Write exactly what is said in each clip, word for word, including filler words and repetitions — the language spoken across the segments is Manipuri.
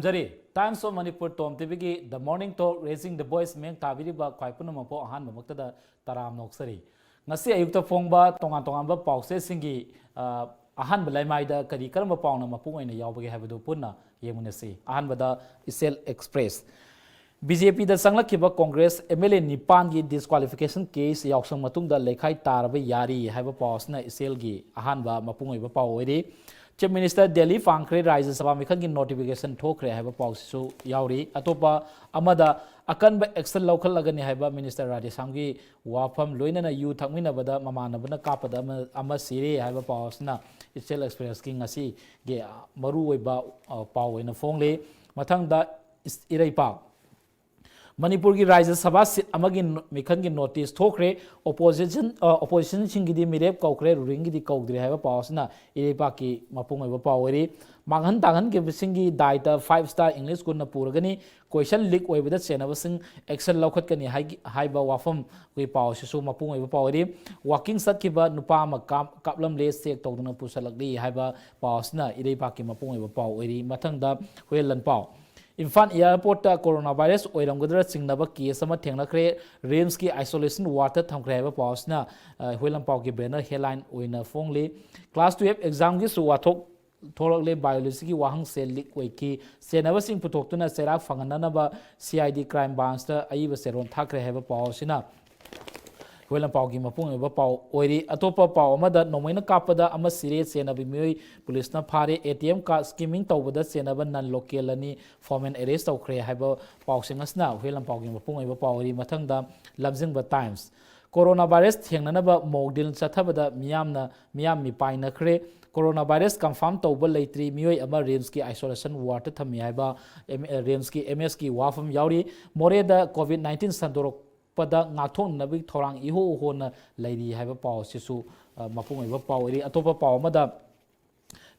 Zari. Times of Manipur Tom ꯇꯤꯚꯤꯒꯤ The Morning Talk Raising the Voice ꯃꯤꯠꯌꯦꯡ ꯊꯥꯕꯤꯔꯤꯕ ꯈ꯭ꯋꯥꯏ ꯄꯨꯝꯅꯃꯛꯄꯨ ꯑꯍꯥꯟꯕꯃꯛꯇꯗ ꯇꯔꯥꯝꯅ ꯑꯣꯛꯆꯔꯤ꯫ ꯉꯁꯤ ꯑꯌꯨꯛꯇ ꯐꯣꯡꯕ ꯇꯣꯉꯥꯟ ꯇꯣꯉꯥꯟꯕ ꯄꯥꯎꯆꯦꯁꯤꯡꯒꯤ, ꯑ, ꯑꯍꯥꯟꯕ ꯂꯩꯃꯥꯏꯗ ꯀꯔꯤ ꯀꯔꯝꯕ ꯄꯥꯎꯅ ꯃꯄꯨꯡ ꯑꯣꯏꯅ ꯌꯥꯎꯕꯒꯦ ꯍꯥꯏꯕꯗꯨ ꯄꯨꯟꯅ ꯌꯦꯡꯃꯤꯟꯅꯁꯤ꯫ ꯑꯍꯥꯟꯕꯗ ꯏꯆꯦꯜ ꯑꯦꯛꯁꯄ꯭ꯔꯦꯁ꯫ ꯕꯤ ꯖꯦ ꯄꯤꯗ ꯆꯪꯂꯛꯈꯤꯕ ꯀꯣꯡꯒ꯭ꯔꯦꯁ ꯑꯦꯝ ꯑꯦꯜ ꯑꯦ ꯅꯤꯄꯥꯟꯒꯤ ꯗꯤꯁꯀ꯭ꯋꯥꯂꯤꯐꯤꯀꯦꯁꯟ ꯀꯦꯁ ꯌꯥꯎꯁꯪ ꯃꯇꯨꯡꯗ ꯂꯩꯈꯥꯏ ꯇꯥꯔꯕ ꯌꯥꯔꯤ ꯍꯥꯏꯕ ꯄꯥꯎ ꯑꯁꯤꯅ ꯏꯆꯦꯜꯒꯤ ꯑꯍꯥꯟꯕ ꯃꯄꯨꯡ ꯑꯣꯏꯕ ꯄꯥꯎ ꯑꯣꯏꯔꯤ꯫ ꯆꯤꯐ ꯃꯤꯅꯤꯁꯇꯔ ꯗꯦꯜꯂꯤ ꯄꯥꯡꯈ꯭ꯔꯦ, ꯔꯥꯖ꯭ꯌ ꯁꯚꯥ ꯃꯤꯈꯜꯒꯤ ꯅꯣꯇꯤꯐꯤꯀꯦꯁꯟ ꯊꯣꯛꯈ꯭ꯔꯦ ꯍꯥꯏꯕ ꯄꯥꯎꯁꯤꯁꯨ ꯌꯥꯎꯔꯤ꯫ ꯑꯇꯣꯞꯄ ꯑꯃꯗ ꯑꯀꯟꯕ ꯑꯦꯛꯁꯟ ꯂꯧꯈꯠꯂꯒꯅꯤ ꯍꯥꯏꯕ ꯃꯤꯅꯤꯁꯇꯔ ꯔꯥꯙꯦꯁ꯭ꯌꯥꯝꯒꯤ ꯋꯥꯐꯝ, ꯂꯣꯏꯅꯅ ꯌꯨ ꯊꯛꯃꯤꯟꯅꯕꯗ ꯃꯃꯥꯟꯅꯕꯅ ꯀꯥꯞꯄꯗ ꯑꯃ, ꯑꯃ ꯁꯤꯔꯦ ꯍꯥꯏꯕ ꯄꯥꯎ ꯑꯁꯤꯅ ꯏꯆꯦꯜ ꯑꯦꯛꯁꯄ꯭ꯔꯦꯁꯀꯤ ꯉꯁꯤꯒꯤ ꯃꯔꯨꯑꯣꯏꯕ, ꯑ, ꯄꯥꯎ ꯑꯣꯏꯅ ꯐꯣꯡꯂꯤ꯫ ꯃꯊꯪꯗ ꯏꯁ-, ꯏꯔꯩꯄꯥꯛ꯫ ꯃꯅꯤꯄꯨꯔꯒꯤ ꯔꯥꯖ꯭ꯌ ꯁꯚꯥ ꯁꯤꯠ ꯑꯃꯒꯤ ꯅꯣ-, ꯃꯤꯈꯜꯒꯤ ꯅꯣꯇꯤꯁ ꯊꯣꯛꯈ꯭ꯔꯦ꯫ ꯑꯣꯄꯣꯖꯤꯁꯟ, ꯑ, ꯑꯣꯄꯣꯖꯤꯁꯟꯁꯤꯡꯒꯤꯗꯤ ꯃꯤꯔꯦꯞ ꯀꯧꯈ꯭ꯔꯦ, ꯔꯨꯂꯤꯡꯒꯤꯗꯤ ꯀꯧꯗ꯭ꯔꯦ ꯍꯥꯏꯕ ꯄꯥꯎ ꯑꯁꯤꯅ ꯏꯔꯩꯄꯥꯛꯀꯤ ꯃꯄꯨꯡ ꯑꯣꯏꯕ ꯄꯥꯎ ꯑꯣꯏꯔꯤ꯫ ꯃꯥꯡꯍꯟ ꯇꯥꯛꯍꯟꯈꯤꯕꯁꯤꯡꯒꯤ ꯗꯥꯏꯇ five star English schoolꯅ ꯄꯨꯔꯒꯅꯤ꯫ ꯀꯣꯏꯁꯟ ꯂꯤꯛ ꯑꯣꯏꯕꯗ ꯆꯦꯟꯅꯕꯁꯤꯡ ꯑꯦꯛꯁꯟ ꯂꯧꯈꯠꯀꯅꯤ ꯍꯥꯏꯒꯤ-, ꯍꯥꯏꯕ ꯋꯥꯐꯝꯒꯤ ꯄꯥꯎ ꯑꯁꯤꯁꯨ ꯃꯄꯨꯡ ꯑꯣꯏꯕ ꯄꯥꯎ ꯑꯣꯏꯔꯤ꯫ ꯋꯥꯀꯤꯡ ꯆꯠꯈꯤꯕ ꯅꯨꯄꯥ ꯑꯃ ꯀꯥꯞ-, ꯀꯥꯞꯂꯝꯂꯦ, ꯆꯦꯛ ꯇꯧꯗꯨꯅ ꯄꯨꯁꯜꯂꯛꯂꯤ ꯍꯥꯏꯕ ꯄꯥꯎ ꯑꯁꯤꯅ ꯏꯔꯩꯄꯥꯛꯀꯤ ꯃꯄꯨꯡ ꯑꯣꯏꯕ ꯄꯥꯎ ꯑꯣꯏꯔꯤ꯫ ꯃꯊꯪꯗ ꯍꯨꯏꯌꯦꯟ ꯂꯥꯟꯄꯥꯎ꯫ ꯏꯝꯐꯥꯜ ꯑꯦꯌꯥꯔꯄꯣꯔꯠꯇ ꯀꯣꯔꯣꯅꯥ ꯚꯥꯏꯔꯁ ꯑꯣꯏꯔꯝꯒꯗ꯭ꯔꯥ ꯆꯤꯡꯅꯕ ꯀꯦꯁ ꯑꯃ ꯊꯦꯡꯅꯈ꯭ꯔꯦ꯫ ꯔꯤꯝꯁꯀꯤ ꯑꯥꯏꯁꯣꯂꯦꯁꯟ ꯋꯥꯔꯗꯇ ꯊꯝꯈ꯭ꯔꯦ ꯍꯥꯏꯕ ꯄꯥꯎ ꯑꯁꯤꯅ, ꯑ, ꯍꯨꯏꯌꯦꯟ ꯂꯥꯟꯄꯥꯎꯒꯤ ꯕꯦꯅꯔ ꯍꯦꯗꯂꯥꯏꯟ ꯑꯣꯏꯅ ꯐꯣꯡꯂꯤ꯫ ꯀ꯭ꯂꯥꯁ twelve ꯑꯦꯛꯖꯥꯝꯒꯤꯁꯨ ꯋꯥꯊꯣꯛ ꯊꯣꯛꯂꯛꯂꯦ, ꯕꯥꯏꯑꯣꯂꯣꯖꯤꯒꯤ ꯋꯥꯍꯪꯁꯦ ꯂꯤꯛ ꯑꯣꯏꯈꯤ꯫ ꯆꯦꯟꯅꯕꯁꯤꯡ ꯄꯨꯊꯣꯛꯇꯨꯅ ꯆꯩꯔꯥꯛ ꯐꯪꯍꯟꯅꯅꯕ ꯁꯤ ꯑꯥꯏ ꯗꯤ ꯀ꯭ꯔꯥꯏꯝ ꯕ꯭ꯔꯥꯟꯁꯇ ꯑꯏꯕ ꯆꯦꯔꯣꯜ ꯊꯥꯈ꯭ꯔꯦ ꯍꯥꯏꯕ ꯄꯥꯎ ꯑꯁꯤꯅ ꯍꯨꯏꯌꯦꯟ ꯂꯥꯟꯄꯥꯎꯒꯤ ꯃꯄꯨꯡ ꯑꯣꯏꯕ ꯄꯥꯎ ꯑꯣꯏꯔꯤ꯫ ꯑꯇꯣꯞꯄ ꯄꯥꯎ ꯑꯃꯗ, ꯅꯣꯡꯃꯩꯅ ꯀꯥꯞꯄꯗ ꯑꯃ ꯁꯤꯔꯦ, ꯆꯦꯟꯅꯕ ꯃꯤꯑꯣꯏ ꯄꯨꯂꯤꯁꯅ ꯐꯥꯔꯦ꯫ ꯑꯦ ꯇꯤ ꯑꯦꯝ ꯀꯥꯔꯗ ꯁ꯭ꯀꯤꯃꯤꯡ ꯇꯧꯕꯗ ꯆꯦꯟꯅꯕ ꯅꯟ ꯂꯣꯀꯦꯜ ꯑꯅꯤ ꯐꯣꯔꯃꯦꯟ ꯑꯦꯔꯦꯁ ꯇꯧꯈ꯭ꯔꯦ ꯍꯥꯏꯕ ꯄꯥꯎꯁꯤꯡ ꯑꯁꯤꯅ ꯍꯨꯏꯌꯦꯟ ꯂꯥꯟꯄꯥꯎꯒꯤ ꯃꯄꯨꯡ ꯑꯣꯏꯕ ꯄꯥꯎ ꯑꯣꯏꯔꯤ꯫ ꯃꯊꯪꯗ ꯂꯝꯖꯤꯡꯕ ꯇꯥꯏꯝꯁ꯫ ꯀꯣꯔꯣꯅꯥ ꯚꯥꯏꯔꯁ ꯊꯦꯡꯅꯅꯕ ꯃꯣꯛ ꯗ꯭ꯔꯤꯜ ꯆꯠꯊꯕꯗ ꯃꯤꯌꯥꯝꯅ, ꯃꯤꯌꯥꯝ ꯃꯤꯄꯥꯏꯅꯈ꯭ꯔꯦ꯫ ꯀꯣꯔꯣꯅꯥ ꯚꯥꯏꯔꯁ ꯀꯟꯐꯥꯔꯝ ꯇꯧꯕ ꯂꯩꯇ꯭ꯔꯤ, ꯃꯤꯑꯣꯏ ꯑꯃ ꯔꯤꯝꯁꯀꯤ ꯑꯥꯏꯁꯣꯂꯦꯁꯟ ꯋꯥꯔꯗꯇ ꯊꯝꯃꯤ ꯍꯥꯏꯕ ꯑꯦꯝ-, ꯔꯤꯝꯁꯀꯤ ꯑꯦꯝ ꯑꯦꯁꯀꯤ ꯋꯥꯐꯝ ꯌꯥꯎꯔꯤ꯫ ꯃꯣꯔꯦꯗ ꯀꯣꯚꯤꯗ nineteen ꯁꯟꯗꯣꯔꯛꯄꯗ ꯉꯥꯛꯊꯣꯛꯅꯅꯕꯒꯤ ꯊꯧꯔꯥꯡ ꯏꯍꯣ ꯍꯣꯅ ꯂꯩꯔꯤ ꯍꯥꯏꯕ ꯄꯥꯎ ꯑꯁꯤꯁꯨ, ꯑ, ꯃꯄꯨꯡ ꯑꯣꯏꯕ ꯄꯥꯎ ꯑꯣꯏꯔꯤ꯫ ꯑꯇꯣꯞꯄ ꯄꯥꯎ ꯑꯃꯗ,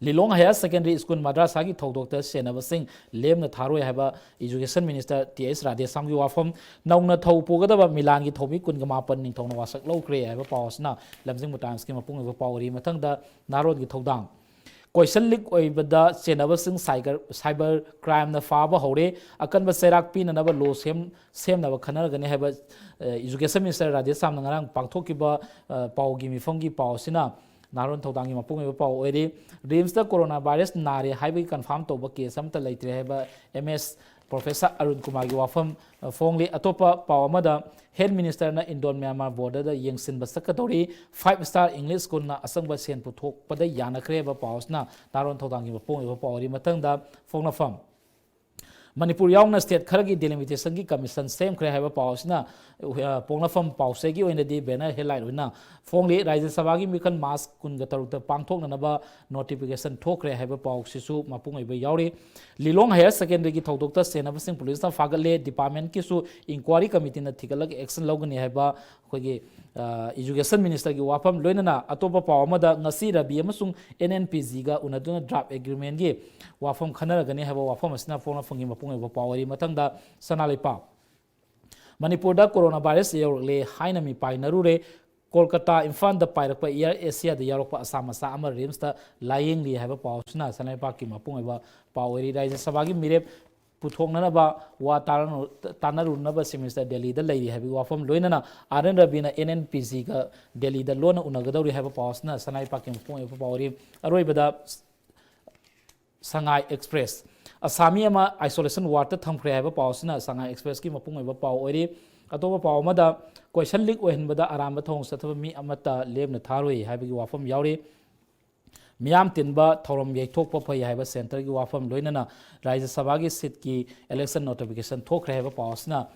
ꯂꯤꯂꯣꯡ ꯍꯥꯌꯔ ꯁꯦꯀꯦꯟꯗꯔꯤ ꯁ꯭ꯀꯨꯜ ꯃꯗ꯭ꯔꯁꯥꯒꯤ ꯊꯧꯗꯣꯛꯇ ꯆꯦꯟꯅꯕꯁꯤꯡ ꯂꯦꯝꯅ ꯊꯥꯔꯣꯏ ꯍꯥꯏꯕ ꯏꯖꯨꯀꯦꯁꯟ ꯃꯤꯅꯤꯁꯇꯔ ꯇꯤ ꯑꯩꯆ ꯔꯥꯙꯦꯁ꯭ꯌꯥꯝꯒꯤ ꯋꯥꯐꯝ꯫ ꯅꯧꯅ ꯊꯧ ꯄꯨꯒꯗꯕ ꯃꯤꯂꯥꯟꯒꯤ ꯊꯧꯃꯤ ꯀꯨꯟꯒ ꯃꯥꯄꯟ ꯅꯤꯡꯊꯧꯅ ꯋꯥꯁꯛ ꯂꯧꯈ꯭ꯔꯦ ꯍꯥꯏꯕ ꯄꯥꯎ ꯑꯁꯤꯅ ꯂꯝꯖꯤꯡꯕ ꯇꯥꯏꯝꯁꯀꯤ ꯃꯄꯨꯡ ꯑꯣꯏꯕ ꯄꯥꯎ ꯑꯣꯏꯔꯤ꯫ ꯃꯊꯪꯗ ꯅꯍꯥꯔꯣꯜꯒꯤ ꯊꯧꯗꯥꯡ꯫ ꯀꯣꯏꯁꯟ ꯂꯤꯛ ꯑꯣꯏꯕꯗ ꯆꯦꯟꯅꯕꯁꯤꯡ cyber cyber crime ꯅ ꯐꯥꯕ ꯍꯧꯔꯦ꯫ ꯑꯀꯟꯕ ꯆꯩꯔꯥꯛ ꯄꯤꯅꯅꯕ ꯂꯣ ꯁꯦꯝ ꯁꯦꯝꯅꯕ ꯈꯟꯅꯔꯒꯅꯤ ꯍꯥꯏꯕ ꯑ, Education Minister ꯔꯥꯙꯦꯁ꯭ꯌꯥꯝꯅ ꯉꯔꯥꯡ ꯄꯥꯡꯊꯣꯛꯈꯤꯕ ꯑ, ꯄꯥꯎꯒꯤ ꯃꯤꯐꯝꯒꯤ ꯄꯥꯎ ꯑꯁꯤꯅ ꯅꯍꯥꯔꯣꯟ ꯊꯧꯗꯥꯡꯒꯤ ꯃꯄꯨꯡ ꯑꯣꯏꯕ ꯄꯥꯎ ꯑꯣꯏꯔꯤ꯫ ꯔꯤꯝꯁꯇ ꯀꯣꯔꯣꯅꯥ ꯚꯥꯏꯔꯁ ꯅꯥꯔꯦ ꯍꯥꯏꯕꯒꯤ ꯀꯟꯐꯥꯔꯝ ꯇꯧꯕ ꯀꯦꯁ ꯑꯃꯠꯇ ꯂꯩꯇ꯭ꯔꯦ ꯍꯥꯏꯕ ꯑꯦꯝ ꯑꯦꯁ ꯄ꯭ꯔꯣꯐꯦꯁꯔ ꯑꯔꯨꯟ ꯀꯨꯃꯥꯔꯒꯤ ꯋꯥꯐꯝ ꯑ, ꯐꯣꯡꯂꯤ꯫ ꯑꯇꯣꯞꯄ ꯄꯥꯎ ꯑꯃꯗ, ꯍꯦꯜꯊ ꯃꯤꯅꯤꯁꯇꯔꯅ ꯏꯟꯗꯣꯟ ꯃ꯭ꯌꯥꯟꯃꯥꯔ ꯕꯣꯔꯗꯔꯗ ꯌꯦꯡꯁꯤꯟꯕ ꯆꯠꯀꯗꯧꯔꯤ꯫ ꯐꯥꯏꯚ ꯁ꯭ꯇꯥꯔ ꯏꯪꯂꯤꯁ ꯁ꯭ꯀꯨꯜꯅ ꯑꯆꯪꯕ ꯁꯦꯟ ꯄꯨꯊꯣꯛꯄꯗ ꯌꯥꯅꯈ꯭ꯔꯦ ꯍꯥꯏꯕ ꯄꯥꯎ ꯑꯁꯤꯅ ꯅꯍꯥꯔꯣꯟ ꯊꯧꯗꯥꯡꯒꯤ ꯃꯄꯨꯡ ꯑꯣꯏꯕ ꯄꯥꯎ ꯑꯣꯏꯔꯤ꯫ ꯃꯊꯪꯗ ꯐꯣꯡꯅꯐꯝ꯫ ꯃꯅꯤꯄꯨꯔ ꯌꯥꯎꯅ ꯁ꯭ꯇꯦꯠ ꯈꯔꯒꯤ ꯗꯤꯂꯤꯃꯤꯇꯦꯁꯟꯒꯤ ꯀꯃꯤꯁꯟ ꯁꯦꯝꯈ꯭ꯔꯦ ꯍꯥꯏꯕ ꯄꯥꯎ ꯑꯁꯤꯅ, ꯑ, ꯄꯣꯛꯅꯐꯝ ꯄꯥꯎꯆꯦꯒꯤ ꯑꯣꯏꯅꯗꯤ ꯕꯦꯅꯔ ꯍꯦꯗꯂꯥꯏꯟ ꯑꯣꯏꯅ ꯐꯣꯡꯂꯤ꯫ ꯔꯥꯖ꯭ꯌ ꯁꯚꯥꯒꯤ ꯃꯤꯈꯜ ꯃꯥꯔꯆ ꯀꯨꯟꯒ ꯇꯔꯨꯛꯇ ꯄꯥꯡꯊꯣꯛꯅꯅꯕ ꯅꯣꯇꯤꯐꯤꯀꯦꯁꯟ ꯊꯣꯛꯈ꯭ꯔꯦ ꯍꯥꯏꯕ ꯄꯥꯎꯁꯤꯁꯨ ꯃꯄꯨꯡ ꯑꯣꯏꯕ ꯌꯥꯎꯔꯤ꯫ ꯂꯤꯂꯣꯡ ꯍꯥꯌꯔ ꯁꯦꯀꯦꯟꯗꯔꯤꯒꯤ ꯊꯧꯗꯣꯛꯇ ꯆꯦꯟꯅꯕꯁꯤꯡ ꯄꯨꯂꯤꯁꯅ ꯐꯥꯒꯠꯂꯦ꯫ ꯗꯤꯄꯥꯔꯠꯃꯦꯟꯠꯀꯤꯁꯨ ꯏꯟꯀ꯭ꯋꯥꯔꯤ ꯀꯃꯤꯇꯤꯅ ꯊꯤꯒꯠꯂꯒ ꯑꯦꯛꯁꯟ ꯂꯧꯒꯅꯤ ꯍꯥꯏꯕ ꯑꯩꯈꯣꯏꯒꯤ, ꯑ, ꯏꯖꯨꯀꯦꯁꯟ ꯃꯤꯅꯤꯁꯇꯔꯒꯤ ꯋꯥꯐꯝ, ꯂꯣꯏꯅꯅ ꯑꯇꯣꯞꯄ ꯄꯥꯎ ꯑꯃꯗ, ꯉꯁꯤ ꯔꯕꯤ ꯑꯃꯁꯨꯡ ꯑꯦꯟ ꯑꯦꯟ ꯄꯤ ꯖꯤꯒ ꯎꯅꯗꯨꯅ ꯗ꯭ꯔꯥꯐ ꯑꯦꯒ꯭ꯔꯤꯃꯦꯟꯒꯤ ꯋꯥꯐꯝ ꯈꯟꯅꯔꯒꯅꯤ ꯍꯥꯏꯕ ꯋꯥꯐꯝ ꯑꯁꯤꯅ ꯄꯣꯛꯅꯐꯝꯒꯤ ꯃꯄꯨꯡ ꯑꯣꯏꯕ ꯄꯥꯎ ꯑꯣꯏꯔꯤ꯫ ꯃꯊꯪꯗ ꯁꯅꯥ ꯂꯩꯄꯥꯛ꯫ ꯃꯅꯤꯄꯨꯔꯗ ꯀꯣꯔꯣꯅꯥ ꯚꯥꯏꯔꯁ ꯌꯧꯔꯛꯂꯦ ꯍꯥꯏꯅ ꯃꯤꯄꯥꯏꯅꯔꯨꯔꯦ꯫ ꯀꯣꯜꯀꯇꯥ, ꯏꯝꯐꯥꯜꯗ ꯄꯥꯏꯔꯛꯄ ꯑꯦꯌꯔ ꯑꯦꯁꯤꯌꯥꯗ ꯌꯥꯎꯔꯛꯄ ꯑꯁꯥ ꯃꯆꯥ ꯑꯃ ꯔꯤꯝꯁꯇ ꯂꯥꯌꯦꯡꯂꯤ ꯍꯥꯏꯕ ꯄꯥꯎ ꯑꯁꯤꯅ ꯁꯅꯥ ꯂꯩꯄꯥꯛꯀꯤ ꯃꯄꯨꯡ ꯑꯣꯏꯕ ꯄꯥꯎ ꯑꯣꯏꯔꯤ꯫ ꯔꯥꯖ꯭ꯌ ꯁꯚꯥꯒꯤ ꯃꯤꯔꯦꯞ ꯄꯨꯊꯣꯛꯅꯅꯕ ꯋꯥ ꯇꯥꯔꯅ-, ꯇꯥꯟꯅꯔꯨꯅꯕ ꯆꯤꯐ ꯃꯤꯅꯤꯁꯇꯔ ꯗꯦꯜꯂꯤꯗ ꯂꯩꯔꯤ ꯍꯥꯏꯕꯒꯤ ꯋꯥꯐꯝ, ꯂꯣꯏꯅꯅ ꯑꯥꯔ ꯑꯦꯟ ꯔꯕꯤꯅ ꯑꯦꯟ ꯑꯦꯟ ꯄꯤ ꯖꯤꯒ ꯗꯦꯜꯂꯤꯗ ꯂꯣꯟꯅ ꯎꯅꯒꯗꯧꯔꯤ ꯍꯥꯏꯕ ꯄꯥꯎ ꯑꯁꯤꯅ ꯁꯅꯥ ꯂꯩꯄꯥꯛꯀꯤ ꯃꯄꯨꯡ ꯑꯣꯏꯕ ꯄꯥꯎ ꯑꯣꯏꯔꯤ꯫ ꯑꯔꯣꯏꯕꯗ ꯁꯉꯥꯏ ꯑꯦꯛꯁꯄ꯭ꯔꯦꯁ꯫ ꯑꯁꯥꯃꯤ ꯑꯃ ꯑꯥꯏꯁꯣꯂꯦꯁꯟ ꯋꯥꯔꯗꯇ ꯊꯝꯈ꯭ꯔꯦ ꯍꯥꯏꯕ ꯄꯥꯎ ꯑꯁꯤꯅ ꯁꯉꯥꯏ ꯑꯦꯛꯁꯄ꯭ꯔꯦꯁꯀꯤ ꯃꯄꯨꯡ ꯑꯣꯏꯕ ꯄꯥꯎ ꯑꯣꯏꯔꯤ꯫ ꯑꯇꯣꯞꯄ ꯄꯥꯎ ꯑꯃꯗ, ꯀꯣꯏꯁꯟ ꯂꯤꯛ ꯑꯣꯏꯍꯟꯕꯗ ꯑꯔꯥꯟꯕ ꯊꯧꯑꯣꯡ ꯆꯠꯊꯕ ꯃꯤ ꯑꯃꯠꯇ ꯂꯦꯝꯅ ꯊꯥꯔꯣꯏ ꯍꯥꯏꯕꯒꯤ ꯋꯥꯐꯝ ꯌꯥꯎꯔꯤ꯫ ꯃꯤꯌꯥꯝ ꯇꯤꯟꯕ ꯊꯧꯔꯝ ꯌꯩꯊꯣꯛꯄ ꯐꯩ ꯍꯥꯏꯕ ꯁꯦꯟꯇꯔꯒꯤ ꯋꯥꯐꯝ, ꯂꯣꯏꯅꯅ ꯔꯥꯖ꯭ꯌ ꯁꯚꯥꯒꯤ ꯁꯤꯠꯀꯤ ꯏꯂꯦꯛꯁꯟ ꯅꯣꯇꯤꯐꯤꯀꯦꯁꯟ ꯊꯣꯛꯈ꯭ꯔꯦ ꯍꯥꯏꯕ ꯄꯥꯎ ꯑꯁꯤꯅ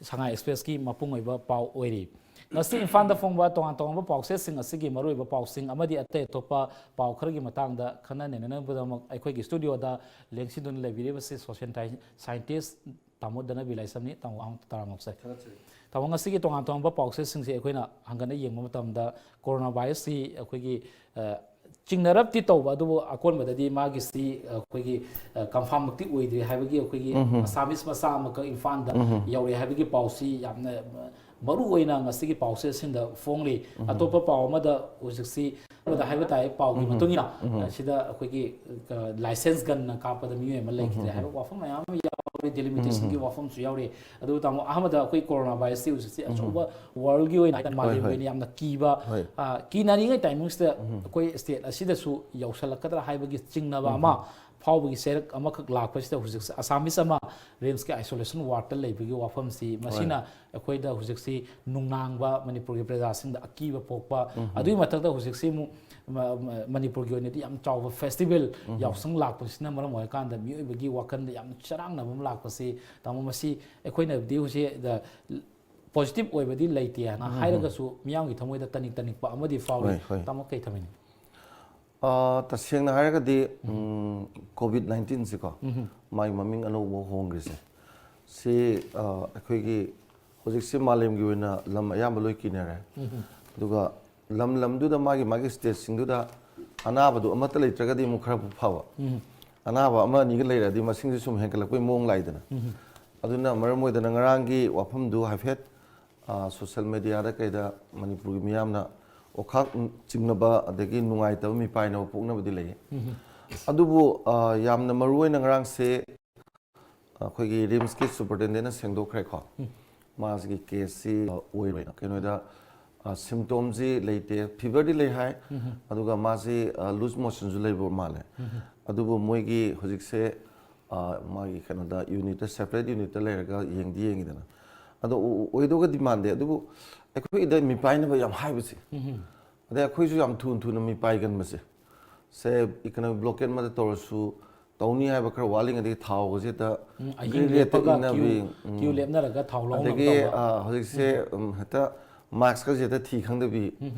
ꯁꯉꯥꯏ ꯑꯦꯛꯁꯄ꯭ꯔꯦꯁꯀꯤ ꯃꯄꯨꯡ ꯑꯣꯏꯕ ꯄꯥꯎ ꯑꯣꯏꯔꯤ꯫ ꯉꯁꯤ ꯏꯝꯐꯥꯜꯗ ꯐꯣꯡꯕ ꯇꯣꯉꯥꯟ ꯇꯣꯉꯥꯟꯕ ꯄꯥꯎꯆꯦꯁꯤꯡ ꯑꯁꯤꯒꯤ ꯃꯔꯨꯑꯣꯏꯕ ꯄꯥꯎꯁꯤꯡ ꯑꯃꯗꯤ ꯑꯇꯩ ꯑꯇꯣꯞꯄ ꯄꯥꯎ ꯈꯔꯒꯤ ꯃꯇꯥꯡꯗ ꯈꯟꯅ ꯅꯩꯅꯅꯕꯒꯤꯗꯃꯛ ꯑꯩꯈꯣꯏꯒꯤ ꯁ꯭ꯇꯨꯗꯤꯑꯣꯗ ꯂꯦꯡꯁꯤꯟꯗꯨꯅ ꯂꯩꯕꯤꯔꯤꯕꯁꯤ ꯁꯣꯁꯤꯌꯦꯜ ꯁꯥꯏꯟꯇꯤꯁ ꯇꯥꯃꯣ ꯙꯅꯕꯤꯔ ꯂꯥꯏꯁ꯭ꯔꯝꯅꯤ꯫ ꯇꯥꯃꯣ, ꯑꯃꯨꯛ ꯇꯔꯥꯝꯅ ꯑꯣꯛꯆꯔꯤ꯫ ꯊꯥꯒꯠꯆꯔꯤ꯫ ꯇꯥꯃꯣ, ꯉꯁꯤꯒꯤ ꯇꯣꯉꯥꯟ ꯇꯣꯉꯥꯟꯕ ꯄꯥꯎꯆꯦꯁꯤꯡꯁꯦ ꯑꯩꯈꯣꯏꯅ ꯍꯪꯒꯠꯅ ꯌꯦꯡꯕ ꯃꯇꯝꯗ ꯀꯣꯔꯣꯅꯥ ꯚꯥꯏꯔꯁꯁꯤ ꯑꯩꯈꯣꯏꯒꯤ, ꯑ, ꯆꯤꯡꯅꯔꯞꯇꯤ ꯇꯧꯕ, ꯑꯗꯨꯕꯨ ꯑꯀꯣꯟꯕꯗꯗꯤ ꯃꯥꯒꯤꯁꯤ ꯑꯩꯈꯣꯏꯒꯤ, ꯑ, ꯀꯟꯐꯥꯔꯝꯃꯛꯇꯤ ꯑꯣꯏꯗ꯭ꯔꯤ ꯍꯥꯏꯕꯒꯤ ꯑꯩꯈꯣꯏꯒꯤ ꯎꯝ ꯍꯝ꯫ ꯑꯁꯥꯃꯤꯁ ꯃꯆꯥ ꯑꯃꯈꯛ ꯏꯝꯐꯥꯜꯗ ꯎꯝ ꯍꯝ꯫ ꯌꯧꯔꯦ ꯍꯥꯏꯕꯒꯤ ꯄꯥꯎꯁꯤ ꯌꯥꯝꯅ ꯃꯔꯨ ꯑꯣꯏꯅ ꯉꯁꯤꯒꯤ ꯄꯥꯎꯆꯦꯁꯤꯡꯗ ꯐꯣꯡꯂꯤ꯫ ꯎꯝ ꯍꯝ꯫ ꯑꯇꯣꯞꯄ ꯄꯥꯎ ꯑꯃꯗ ꯍꯧꯖꯤꯛꯁꯤ ꯍꯥꯏꯕ ꯇꯥꯏ, ꯄꯥꯎꯒꯤ ꯃꯇꯨꯡ ꯏꯟꯅ, ꯑ, ꯁꯤꯗ ꯑꯩꯈꯣꯏꯒꯤ, ꯑ, ꯂꯥꯏꯁꯦꯟꯁ ꯒꯟꯅ ꯀꯥꯞꯄꯗ ꯃꯤꯑꯣꯏ ꯑꯃ ꯂꯩꯈꯤꯗ꯭ꯔꯦ ꯍꯥꯏꯕ ꯋꯥꯐꯝ ꯃꯌꯥꯝ ꯑꯃ ꯌꯥꯎꯔꯤ, ꯗꯤꯂꯤꯃꯤꯇꯦꯁꯟꯒꯤ ꯋꯥꯐꯝꯁꯨ ꯌꯥꯎꯔꯤ꯫ ꯑꯗꯨ ꯇꯥꯃꯣ, ꯑꯍꯥꯟꯕꯗ ꯑꯩꯈꯣꯏ ꯀꯣꯔꯣꯅꯥ ꯚꯥꯏꯔꯁꯁꯤ ꯍꯧꯖꯤꯛꯁꯤ ꯑꯆꯧꯕ ꯋꯥꯔꯜꯒꯤ ꯑꯣꯏꯅ ꯍꯥꯏꯇꯥꯔꯦ, ꯍꯣꯏ, ꯃꯥꯂꯦꯝꯒꯤ ꯍꯣꯏ꯫ ꯑꯣꯏꯅ ꯌꯥꯝꯅ ꯀꯤꯕ, ꯍꯣꯏ꯫ ꯑ, ꯀꯤꯅꯔꯤꯉꯩ ꯇꯥꯏꯃꯤꯡꯁꯤꯗ ꯑꯩꯈꯣꯏ ꯁ꯭ꯇꯦꯠ ꯑꯁꯤꯗꯁꯨ ꯌꯧꯁꯜꯂꯛꯀꯗ꯭ꯔꯥ ꯍꯥꯏꯕꯒꯤ ꯆꯤꯡꯅꯕ ꯑꯃ ꯐꯥꯎꯕꯒꯤ ꯆꯩꯔꯛ ꯑꯃꯈꯛ ꯂꯥꯛꯄꯁꯤꯗ ꯍꯧꯖꯤꯛꯁꯦ ꯑꯁꯥꯃꯤꯁ ꯑꯃ ꯔꯤꯝꯁꯀꯤ ꯑꯥꯏꯁꯣꯂꯦꯁꯟ ꯋꯥꯔꯗꯇ ꯂꯩꯕꯒꯤ ꯋꯥꯐꯝꯁꯤ, ꯃꯁꯤꯅ ꯑꯩꯈꯣꯏꯗ ꯍꯧꯖꯤꯛꯁꯤ ꯅꯨꯡꯅꯥꯡꯕ, ꯃꯅꯤꯄꯨꯔꯒꯤ ꯄ꯭ꯔꯖꯥꯁꯤꯡꯗ ꯑꯀꯤꯕ ꯄꯣꯛꯄ, ꯑꯗꯨꯒꯤ ꯃꯊꯛꯇ ꯍꯧꯖꯤꯛꯁꯤ ꯑꯃꯨꯛ ꯃ-, ꯃ-, ꯃꯅꯤꯄꯨꯔꯒꯤ ꯑꯣꯏꯅꯗꯤ ꯌꯥꯝ ꯆꯥꯎꯕ ꯐꯦꯁꯇꯤꯚꯦꯜ ꯌꯥꯎꯁꯪ ꯂꯥꯛꯄꯁꯤꯅ ꯃꯔꯝ ꯑꯣꯏꯔꯀꯥꯟꯗ ꯃꯤꯑꯣꯏꯕꯒꯤ ꯋꯥꯈꯜꯗ ꯌꯥꯝꯅ ꯆꯔꯥꯡꯅꯕ ꯑꯃ ꯂꯥꯛꯄꯁꯤ, ꯇꯥꯃꯣ, ꯃꯁꯤ ꯑꯩꯈꯣꯏꯅꯗꯤ ꯍꯧꯖꯤꯛ ꯗ-, ꯄꯣꯖꯤꯇꯤꯚ ꯑꯣꯏꯕꯗꯤ ꯂꯩꯇꯦ ꯍꯥꯏꯅ ꯍꯥꯏꯔꯒꯁꯨ ꯃꯤꯌꯥꯝꯒꯤ ꯊꯃꯣꯏꯗ ꯇꯅꯤꯛ ꯇꯅꯤꯛꯄ ꯑꯃꯗꯤ ꯐꯥꯎꯔꯤ꯫ ꯍꯣꯏ, ꯍꯣꯏ꯫ ꯇꯥꯃꯣ, ꯀꯩ ꯊꯝꯃꯤꯅꯤ? ꯑꯥ, ꯇꯁꯦꯡꯅ ꯍꯥꯏꯔꯒꯗꯤ, ꯎꯝ, ꯀꯣꯚꯤꯗ ꯅꯥꯏꯟꯇꯤꯟꯁꯤꯀꯣ, ꯃꯥꯒꯤ ꯃꯃꯤꯡ ꯑꯅꯧꯕ ꯍꯣꯡꯈ꯭ꯔꯤꯁꯦ, ꯁꯤ, ꯑꯥ, ꯑꯩꯈꯣꯏꯒꯤ ꯍꯧꯖꯤꯛꯁꯤ ꯃꯥꯂꯦꯝꯒꯤ ꯑꯣꯏꯅ ꯂꯝ ꯑꯌꯥꯝꯕ ꯂꯣꯏ ꯀꯤꯅꯔꯦ꯫ ꯑꯗꯨꯒ ꯂꯝ ꯂꯝꯗꯨꯗ ꯃꯥꯒꯤ ꯃꯥꯒꯤ ꯁ꯭ꯇꯦꯠꯁꯤꯡꯗꯨꯗ ꯑꯅꯥꯕꯗꯨ ꯑꯃꯠꯇ ꯂꯩꯇ꯭ꯔꯒꯗꯤ ꯑꯃꯨꯛ ꯈꯔ ꯐꯕ꯫ ꯑꯅꯥꯕ ꯑꯃ ꯑꯅꯤꯒ ꯂꯩꯔꯗꯤ ꯃꯁꯤꯡꯁꯦ ꯁꯨꯝ ꯍꯦꯟꯒꯠꯂꯛꯄꯩ ꯃꯑꯣꯡ ꯂꯥꯛꯏꯗꯅ꯫ ꯑꯗꯨꯅ ꯃꯔꯝ ꯑꯣꯏꯗꯅ ꯉꯔꯥꯡꯒꯤ ꯋꯥꯐꯝꯗꯨ ꯍꯥꯏꯐꯦꯠ, ꯑ, ꯁꯣꯁꯦꯜ ꯃꯦꯗꯤꯌꯥꯗ ꯀꯩꯗ ꯃꯅꯤꯄꯨꯔꯒꯤ ꯃꯤꯌꯥꯝꯅ ꯑꯣꯈꯥꯛ ꯆꯤꯡꯅꯕ ꯑꯗꯒꯤ ꯅꯨꯡꯉꯥꯏꯇꯕ ꯃꯤꯄꯥꯏꯅꯕ ꯄꯣꯛꯅꯕꯗꯤ ꯂꯩꯌꯦ꯫ ꯑꯗꯨꯕꯨ, ꯑ, ꯌꯥꯝꯅ ꯃꯔꯨꯑꯣꯏꯅ ꯉꯔꯥꯡꯁꯦ ꯑꯩꯈꯣꯏꯒꯤ ꯔꯤꯝꯁꯀꯤ ꯁꯨꯄꯔꯤꯟꯇꯦꯟꯗꯦꯟꯠꯅ ꯁꯦꯡꯗꯣꯛꯈ꯭ꯔꯦꯀꯣ꯫ ꯃꯥꯁꯤꯒꯤ ꯀꯦꯁꯁꯤ, ꯑ, ꯑꯣꯏꯔꯣꯏꯅ꯫ ꯀꯩꯅꯣꯗ, ꯑ, ꯁꯤꯝꯇꯣꯝꯁꯤ ꯂꯩꯇꯦ, ꯐꯤꯚꯔꯗꯤ ꯂꯩ ꯍꯥꯏ, ꯑꯗꯨꯒ ꯃꯥꯁꯤ, ꯑ, ꯂꯨꯖ ꯃꯣꯁꯟꯁꯨ ꯂꯩꯕ ꯃꯥꯜꯂꯦ꯫ ꯑꯗꯨꯕꯨ ꯃꯣꯏꯒꯤ ꯍꯧꯖꯤꯛꯁꯦ, ꯑ, ꯃꯥꯒꯤ ꯀꯩꯅꯣꯗ ꯌꯨꯅꯤꯠꯇ, ꯁꯦꯄꯔꯦꯠ ꯌꯨꯅꯤꯠꯇ ꯂꯩꯔꯒ ꯌꯦꯡꯗꯤ ꯌꯦꯡꯉꯤꯗꯅ꯫ ꯑꯗꯣ ꯑꯣ-, ꯑꯣꯏꯗꯧꯒꯗꯤ ꯃꯥꯟꯗꯦ, ꯑꯗꯨꯕꯨ ꯑꯩꯈꯣꯏꯗ ꯃꯤꯄꯥꯏꯅꯕ ꯌꯥꯝ ꯍꯥꯏꯕꯁꯦ, ꯑꯗꯩ ꯑꯩꯈꯣꯏꯁꯨ ꯌꯥꯝ ꯊꯨꯅ ꯊꯨꯅ ꯃꯤꯄꯥꯏꯒꯟꯕꯁꯦ, ꯁꯦ ꯏꯀꯣꯅꯣꯃꯤꯛ ꯕ꯭ꯂꯣꯀꯦꯠ ꯑꯃꯗ ꯇꯧꯔꯁꯨ, ꯇꯧꯅꯤ ꯍꯥꯏꯕ ꯈꯔ ꯋꯥꯠꯂꯤꯉꯩꯗꯒꯤ ꯊꯥꯎꯒꯁꯦ ꯍꯦꯛꯇ ꯎꯝ, ꯑꯍꯤꯡ ꯒ꯭ꯔꯤꯒ ꯍꯦꯛꯇ ꯂꯦꯞꯄꯒ ꯏꯟꯅꯕꯤ, ꯀ꯭ꯌꯨ, ꯎꯝ꯫ ꯀ꯭ꯌꯨ ꯂꯦꯞꯅꯔꯒ ꯊꯥꯎ ꯂꯧꯅꯕ ꯑꯗꯒꯤ, ꯇꯧꯕ꯫ ꯑ, ꯍꯧꯖꯤꯛꯁꯦ, ꯎꯝ, ꯍꯦꯛꯇ ꯃꯥꯛꯁꯀꯁꯦ ꯍꯦꯛꯇ ꯊꯤ ꯈꯪꯗꯕꯤ,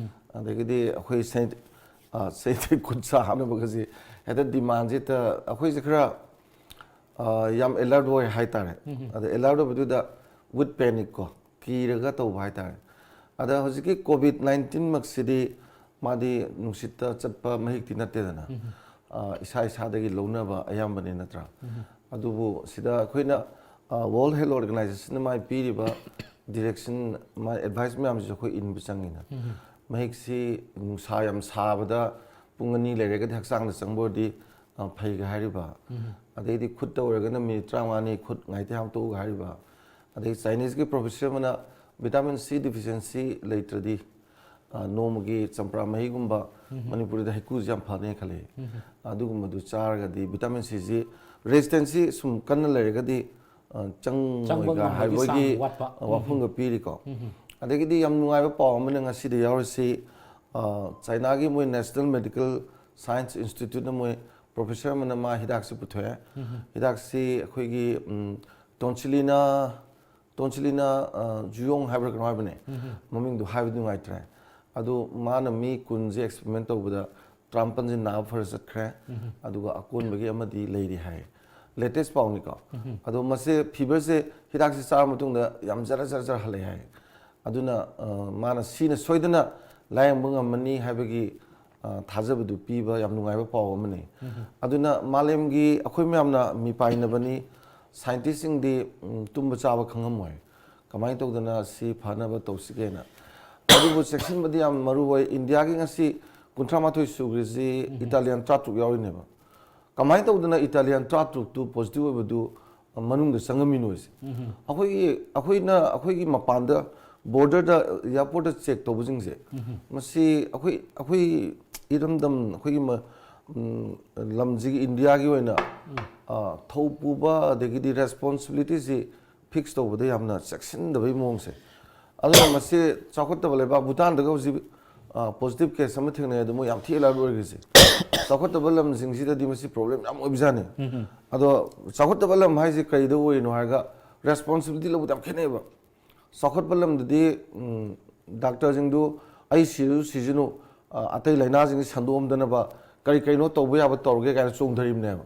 ꯑꯗꯒꯤꯗꯤ ꯑꯩꯈꯣꯏ ꯁꯦꯅꯤ-, ꯑ, ꯁꯦꯅꯤꯇꯔꯤ ꯈꯨꯠ ꯁꯥ ꯍꯥꯞꯅꯕꯒꯁꯦ ꯍꯦꯛꯇ ꯗꯤꯃꯥꯟꯁꯦ ꯍꯦꯛꯇ, ꯑꯩꯈꯣꯏꯁꯦ ꯈꯔ, ꯑ, ꯌꯥꯝ ꯑꯦꯂꯔꯠ ꯑꯣꯏ ꯍꯥꯏꯇꯥꯔꯦ꯫ ꯑꯗ ꯑꯦꯂꯔꯠ ꯑꯣꯏꯕꯗꯨꯗ with panic ꯀꯣ, ꯀꯤꯔꯒ ꯇꯧꯕ ꯍꯥꯏꯇꯥꯔꯦ꯫ ꯑꯗ ꯍꯧꯖꯤꯛꯀꯤ ꯀꯣꯚꯤꯗ ꯅꯥꯏꯟꯇꯤꯟꯃꯛꯁꯤꯗꯤ ꯃꯥꯗꯤ ꯅꯨꯡꯁꯤꯠꯇ ꯆꯠꯄ ꯃꯍꯤꯛꯇꯤ ꯅꯠꯇꯦꯗꯅ꯫ ꯑ, ꯏꯁꯥ ꯏꯁꯥꯗꯒꯤ ꯂꯧꯅꯕ ꯑꯌꯥꯝꯕꯅꯤ ꯅꯠꯇ꯭ꯔꯥ? ꯑꯗꯨꯕꯨ ꯁꯤꯗ ꯑꯩꯈꯣꯏꯅ, ꯑ, ꯋꯥꯔꯜꯗ ꯍꯦꯜꯊ ꯑꯣꯔꯒꯅꯥꯏꯖꯦꯁꯟꯅ ꯃꯥꯏ ꯄꯤꯔꯤꯕ ꯗꯤꯔꯦꯛꯁꯟ, ꯃꯥꯏ ꯑꯦꯗꯚꯥꯏꯁ ꯃꯌꯥꯝꯁꯤꯁꯨ ꯑꯩꯈꯣꯏ ꯏꯟꯕ ꯆꯪꯉꯤꯅ꯫ ꯃꯍꯤꯛꯁꯤ ꯅꯨꯡꯁꯥ ꯌꯥꯝ ꯁꯥꯕꯗ ꯄꯨꯡ ꯑꯅꯤ ꯂꯩꯔꯒꯗꯤ ꯍꯛꯆꯥꯡꯗ ꯆꯪꯕ ꯑꯣꯏꯔꯗꯤ, ꯑ, ꯐꯩꯒ ꯍꯥꯏꯔꯤꯕ꯫ ꯑꯗꯩꯗꯤ ꯈꯨꯠꯇ ꯑꯣꯏꯔꯒꯅ ꯃꯤꯅꯤꯠ ꯇꯔꯥꯃꯉꯥꯅꯤ ꯈꯨꯠ ꯉꯥꯏꯇ ꯍꯥꯝꯇꯣꯛꯎꯒ ꯍꯥꯏꯔꯤꯕ꯫ ꯑꯗꯩ ꯆꯥꯏꯅꯤꯁꯀꯤ ꯄ꯭ꯔꯣꯐꯦꯁꯔ ꯑꯃꯅ ꯚꯤꯇꯥꯃꯤꯟ ꯁꯤ ꯗꯤꯐꯤꯁꯦꯟꯁꯤ ꯂꯩꯇ꯭ꯔꯗꯤ, ꯑ, ꯅꯣꯡꯃꯒꯤ ꯆꯝꯄ꯭ꯔꯥ ꯃꯍꯤꯒꯨꯝꯕ, ꯃꯅꯤꯄꯨꯔꯗ ꯍꯩꯀꯨꯁꯦ ꯌꯥꯝ ꯐꯅꯤ ꯈꯜꯂꯦ꯫ ꯑꯗꯨꯒꯨꯝꯕꯗꯨ ꯆꯥꯔꯒꯗꯤ ꯚꯤꯇꯥꯃꯤꯟ ꯁꯤꯁꯤ ꯔꯦꯁꯤꯁꯇꯦꯟꯁꯁꯤ ꯁꯨꯝ ꯀꯟꯅ ꯂꯩꯔꯒꯗꯤ, ꯑ, ꯆꯪꯕ ꯆꯪꯉꯣꯏꯒ ꯉꯝꯕꯒꯤ ꯍꯥꯏꯕꯒꯤ, ꯆꯥꯡ ꯋꯥꯠꯄ꯫ ꯑ, ꯋꯥꯐꯝꯒ ꯄꯤꯔꯤꯀꯣ꯫ ꯑꯗꯒꯤꯗꯤ ꯌꯥꯝ ꯅꯨꯡꯉꯥꯏꯕ ꯄꯥꯎ ꯑꯃꯅ ꯉꯁꯤꯗ ꯌꯥꯎꯔꯤꯁꯤ, ꯑ, ꯆꯥꯏꯅꯥꯒꯤ ꯃꯣꯏ ꯅꯦꯁꯅꯦꯜ ꯃꯦꯗꯤꯀꯦꯜ ꯁꯥꯏꯟꯁ ꯏꯟꯁꯇꯤꯇ꯭ꯌꯨꯠꯅ ꯃꯣꯏ ꯄ꯭ꯔꯣꯐꯦꯁꯔ ꯑꯃꯅ ꯃꯥ ꯍꯤꯗꯥꯛꯁꯤ ꯄꯨꯊꯣꯛꯑꯦ꯫ ꯍꯤꯗꯥꯛꯁꯤ ꯑꯩꯈꯣꯏꯒꯤ, ꯎꯝ, ꯇꯣꯟꯁꯤꯂꯤꯅꯥ, ꯇꯣꯟꯁꯤꯂꯤꯅꯥ, ꯑ, ꯖꯨꯌꯣꯡ ꯍꯥꯏꯕ꯭ꯔꯥ ꯀꯩꯅꯣ ꯍꯥꯏꯕꯅꯦ꯫ ꯃꯃꯤꯡꯗꯣ ꯍꯥꯏꯕꯗꯤ ꯅꯨꯡꯉꯥꯏꯇ꯭ꯔꯦ꯫ ꯑꯗꯨ ꯃꯥꯅ ꯃꯤ ꯀꯨꯟꯁꯦ ꯑꯦꯛꯁꯄꯦꯔꯤꯃꯦꯟ ꯇꯧꯕꯗ ꯇꯔꯥꯃꯥꯄꯟꯁꯦ ꯅꯥꯕ ꯐꯔ ꯆꯠꯈ꯭ꯔꯦ꯫ ꯑꯗꯨꯒ ꯑꯀꯣꯟꯕꯒꯤ ꯑꯃꯗꯤ ꯂꯩꯔꯤ ꯍꯥꯏ꯫ ꯂꯦꯇꯦꯁ ꯄꯥꯎꯅꯤꯀꯣ꯫ ꯑꯗꯣ ꯃꯁꯦ ꯐꯤꯚꯔꯁꯦ ꯍꯤꯗꯥꯛꯁꯦ ꯆꯥꯔ ꯃꯇꯨꯡꯗ ꯌꯥꯝ ꯖꯔ ꯖꯔ ꯖꯔ ꯍꯜꯂꯛꯑꯦ ꯍꯥꯏ꯫ ꯑꯗꯨꯅ, ꯑ, ꯃꯥꯅ ꯁꯤꯅ ꯁꯣꯏꯗꯅ ꯂꯥꯌꯦꯡꯕ ꯉꯝꯃꯅꯤ ꯍꯥꯏꯕꯒꯤ, ꯑ, ꯊꯥꯖꯕꯗꯨ ꯄꯤꯕ ꯌꯥꯝ ꯅꯨꯡꯉꯥꯏꯕ ꯄꯥꯎ ꯑꯃꯅꯤ꯫ ꯑꯗꯨꯅ ꯃꯥꯂꯦꯝꯒꯤ ꯑꯩꯈꯣꯏ ꯃꯌꯥꯝꯅ ꯃꯤꯄꯥꯏꯅꯕꯅꯤ꯫ ꯁꯥꯏꯟꯇꯤꯁꯁꯤꯡꯗꯤ, ꯎꯝ, ꯇꯨꯝꯕ ꯆꯥꯕ ꯈꯪꯉꯝꯃꯣꯏ꯫ ꯀꯃꯥꯏꯅ ꯇꯧꯗꯅ ꯁꯤ ꯐꯅꯕ ꯇꯧꯁꯤꯒꯦꯅ꯫ ꯑꯗꯨꯕꯨ ꯆꯦꯛꯁꯤꯟꯕꯗꯤ ꯌꯥꯝ ꯃꯔꯨ ꯑꯣꯏ꯫ ꯏꯟꯗꯤꯌꯥꯒꯤ ꯉꯁꯤ ꯀꯨꯟꯊ꯭ꯔꯥ ꯃꯥꯊꯣꯏ ꯁꯨꯈ꯭ꯔꯤꯁꯤ ꯏꯇꯥꯂꯤꯌꯥꯟ ꯇꯔꯥꯇꯔꯨꯛ ꯌꯥꯎꯔꯤꯅꯦꯕ꯫ ꯀꯃꯥꯏꯅ ꯇꯧꯗꯅ ꯏꯇꯥꯂꯤꯌꯥꯟ ꯇꯔꯥꯇꯔꯨꯛꯇꯨ ꯄꯣꯖꯤꯇꯤꯚ ꯑꯣꯏꯕꯗꯨ ꯃꯅꯨꯡꯗ ꯆꯪꯉꯝꯃꯤꯅꯣ ꯍꯥꯏꯁꯦ? ꯑꯩꯈꯣꯏꯒꯤ, ꯑꯩꯈꯣꯏꯅ ꯑꯩꯈꯣꯏꯒꯤ ꯃꯄꯥꯟꯗ ꯕꯣꯔꯗꯔꯗ, ꯑꯦꯌꯥꯔꯄꯣꯔꯠꯇ ꯆꯦꯛ ꯇꯧꯕꯁꯤꯡꯁꯦ, ꯃꯁꯤ ꯑꯩꯈꯣꯏ, ꯑꯩꯈꯣꯏ ꯏꯔꯝꯗꯝ, ꯑꯩꯈꯣꯏꯒꯤ ꯃ-, ꯎꯝ, ꯂꯝꯁꯤꯒꯤ, ꯏꯟꯗꯤꯌꯥꯒꯤ ꯑꯣꯏꯅ, ꯑ, ꯊꯧ ꯄꯨꯕ ꯑꯗꯒꯤꯗꯤ ꯔꯦꯁꯄꯣꯟꯁꯤꯕꯤꯂꯤꯇꯤꯁꯤ ꯐꯤꯛꯁ ꯇꯧꯕꯗ ꯌꯥꯝꯅ ꯆꯦꯛꯁꯤꯟꯗꯕꯒꯤ ꯃꯑꯣꯡꯁꯦ꯫ ꯑꯗꯨꯅ ꯃꯁꯤ ꯆꯥꯎꯈꯠꯇꯕ ꯂꯩꯕꯥꯛ ꯚꯨꯇꯥꯟꯗꯒ ꯍꯧꯖꯤꯛ, ꯑ, ꯄꯣꯖꯤꯇꯤꯚ ꯀꯦꯁ ꯑꯃ ꯊꯦꯡꯅꯩ, ꯑꯗꯨ ꯃꯣꯏ ꯌꯥꯝ ꯊꯤ ꯑꯦꯂꯔꯠ ꯑꯣꯏꯔꯤꯁꯦ꯫ ꯆꯥꯎꯈꯠꯇꯕ ꯂꯝꯁꯤꯡꯁꯤꯗꯗꯤ ꯃꯁꯤ ꯄ꯭ꯔꯣꯕ꯭ꯂꯦꯝ ꯌꯥꯝ ꯑꯣꯏꯕꯖꯥꯠꯅꯤ꯫ ꯑꯗꯣ ꯆꯥꯎꯈꯠꯇꯕ ꯂꯝ ꯍꯥꯏꯁꯦ ꯀꯔꯤꯗ ꯑꯣꯏꯔꯤꯅꯣ ꯍꯥꯏꯔꯒ, ꯔꯦꯁꯄꯣꯟꯁꯤꯕꯤꯂꯤꯇꯤ ꯂꯧꯕꯗ ꯌꯥꯝ ꯈꯦꯠꯅꯩꯕ꯫ ꯆꯥꯎꯈꯠꯄ ꯂꯝꯗꯗꯤ, ꯎꯝ, ꯗꯥꯛꯇꯔꯁꯤꯡꯗꯨ "ꯑꯩ ꯁꯤꯔꯁꯨ ꯁꯤꯖꯅꯨ, ꯑ, ꯑꯇꯩ ꯂꯥꯏꯅꯥꯁꯤꯡꯁꯤ ꯁꯟꯗꯣꯛꯑꯝꯗꯅꯕ ꯀꯔꯤ ꯀꯔꯤꯅꯣ ꯇꯧꯕ ꯌꯥꯕ ꯇꯧꯔꯒꯦ" ꯀꯥꯏꯅ ꯆꯣꯡꯊꯔꯤꯕꯅꯦꯕ꯫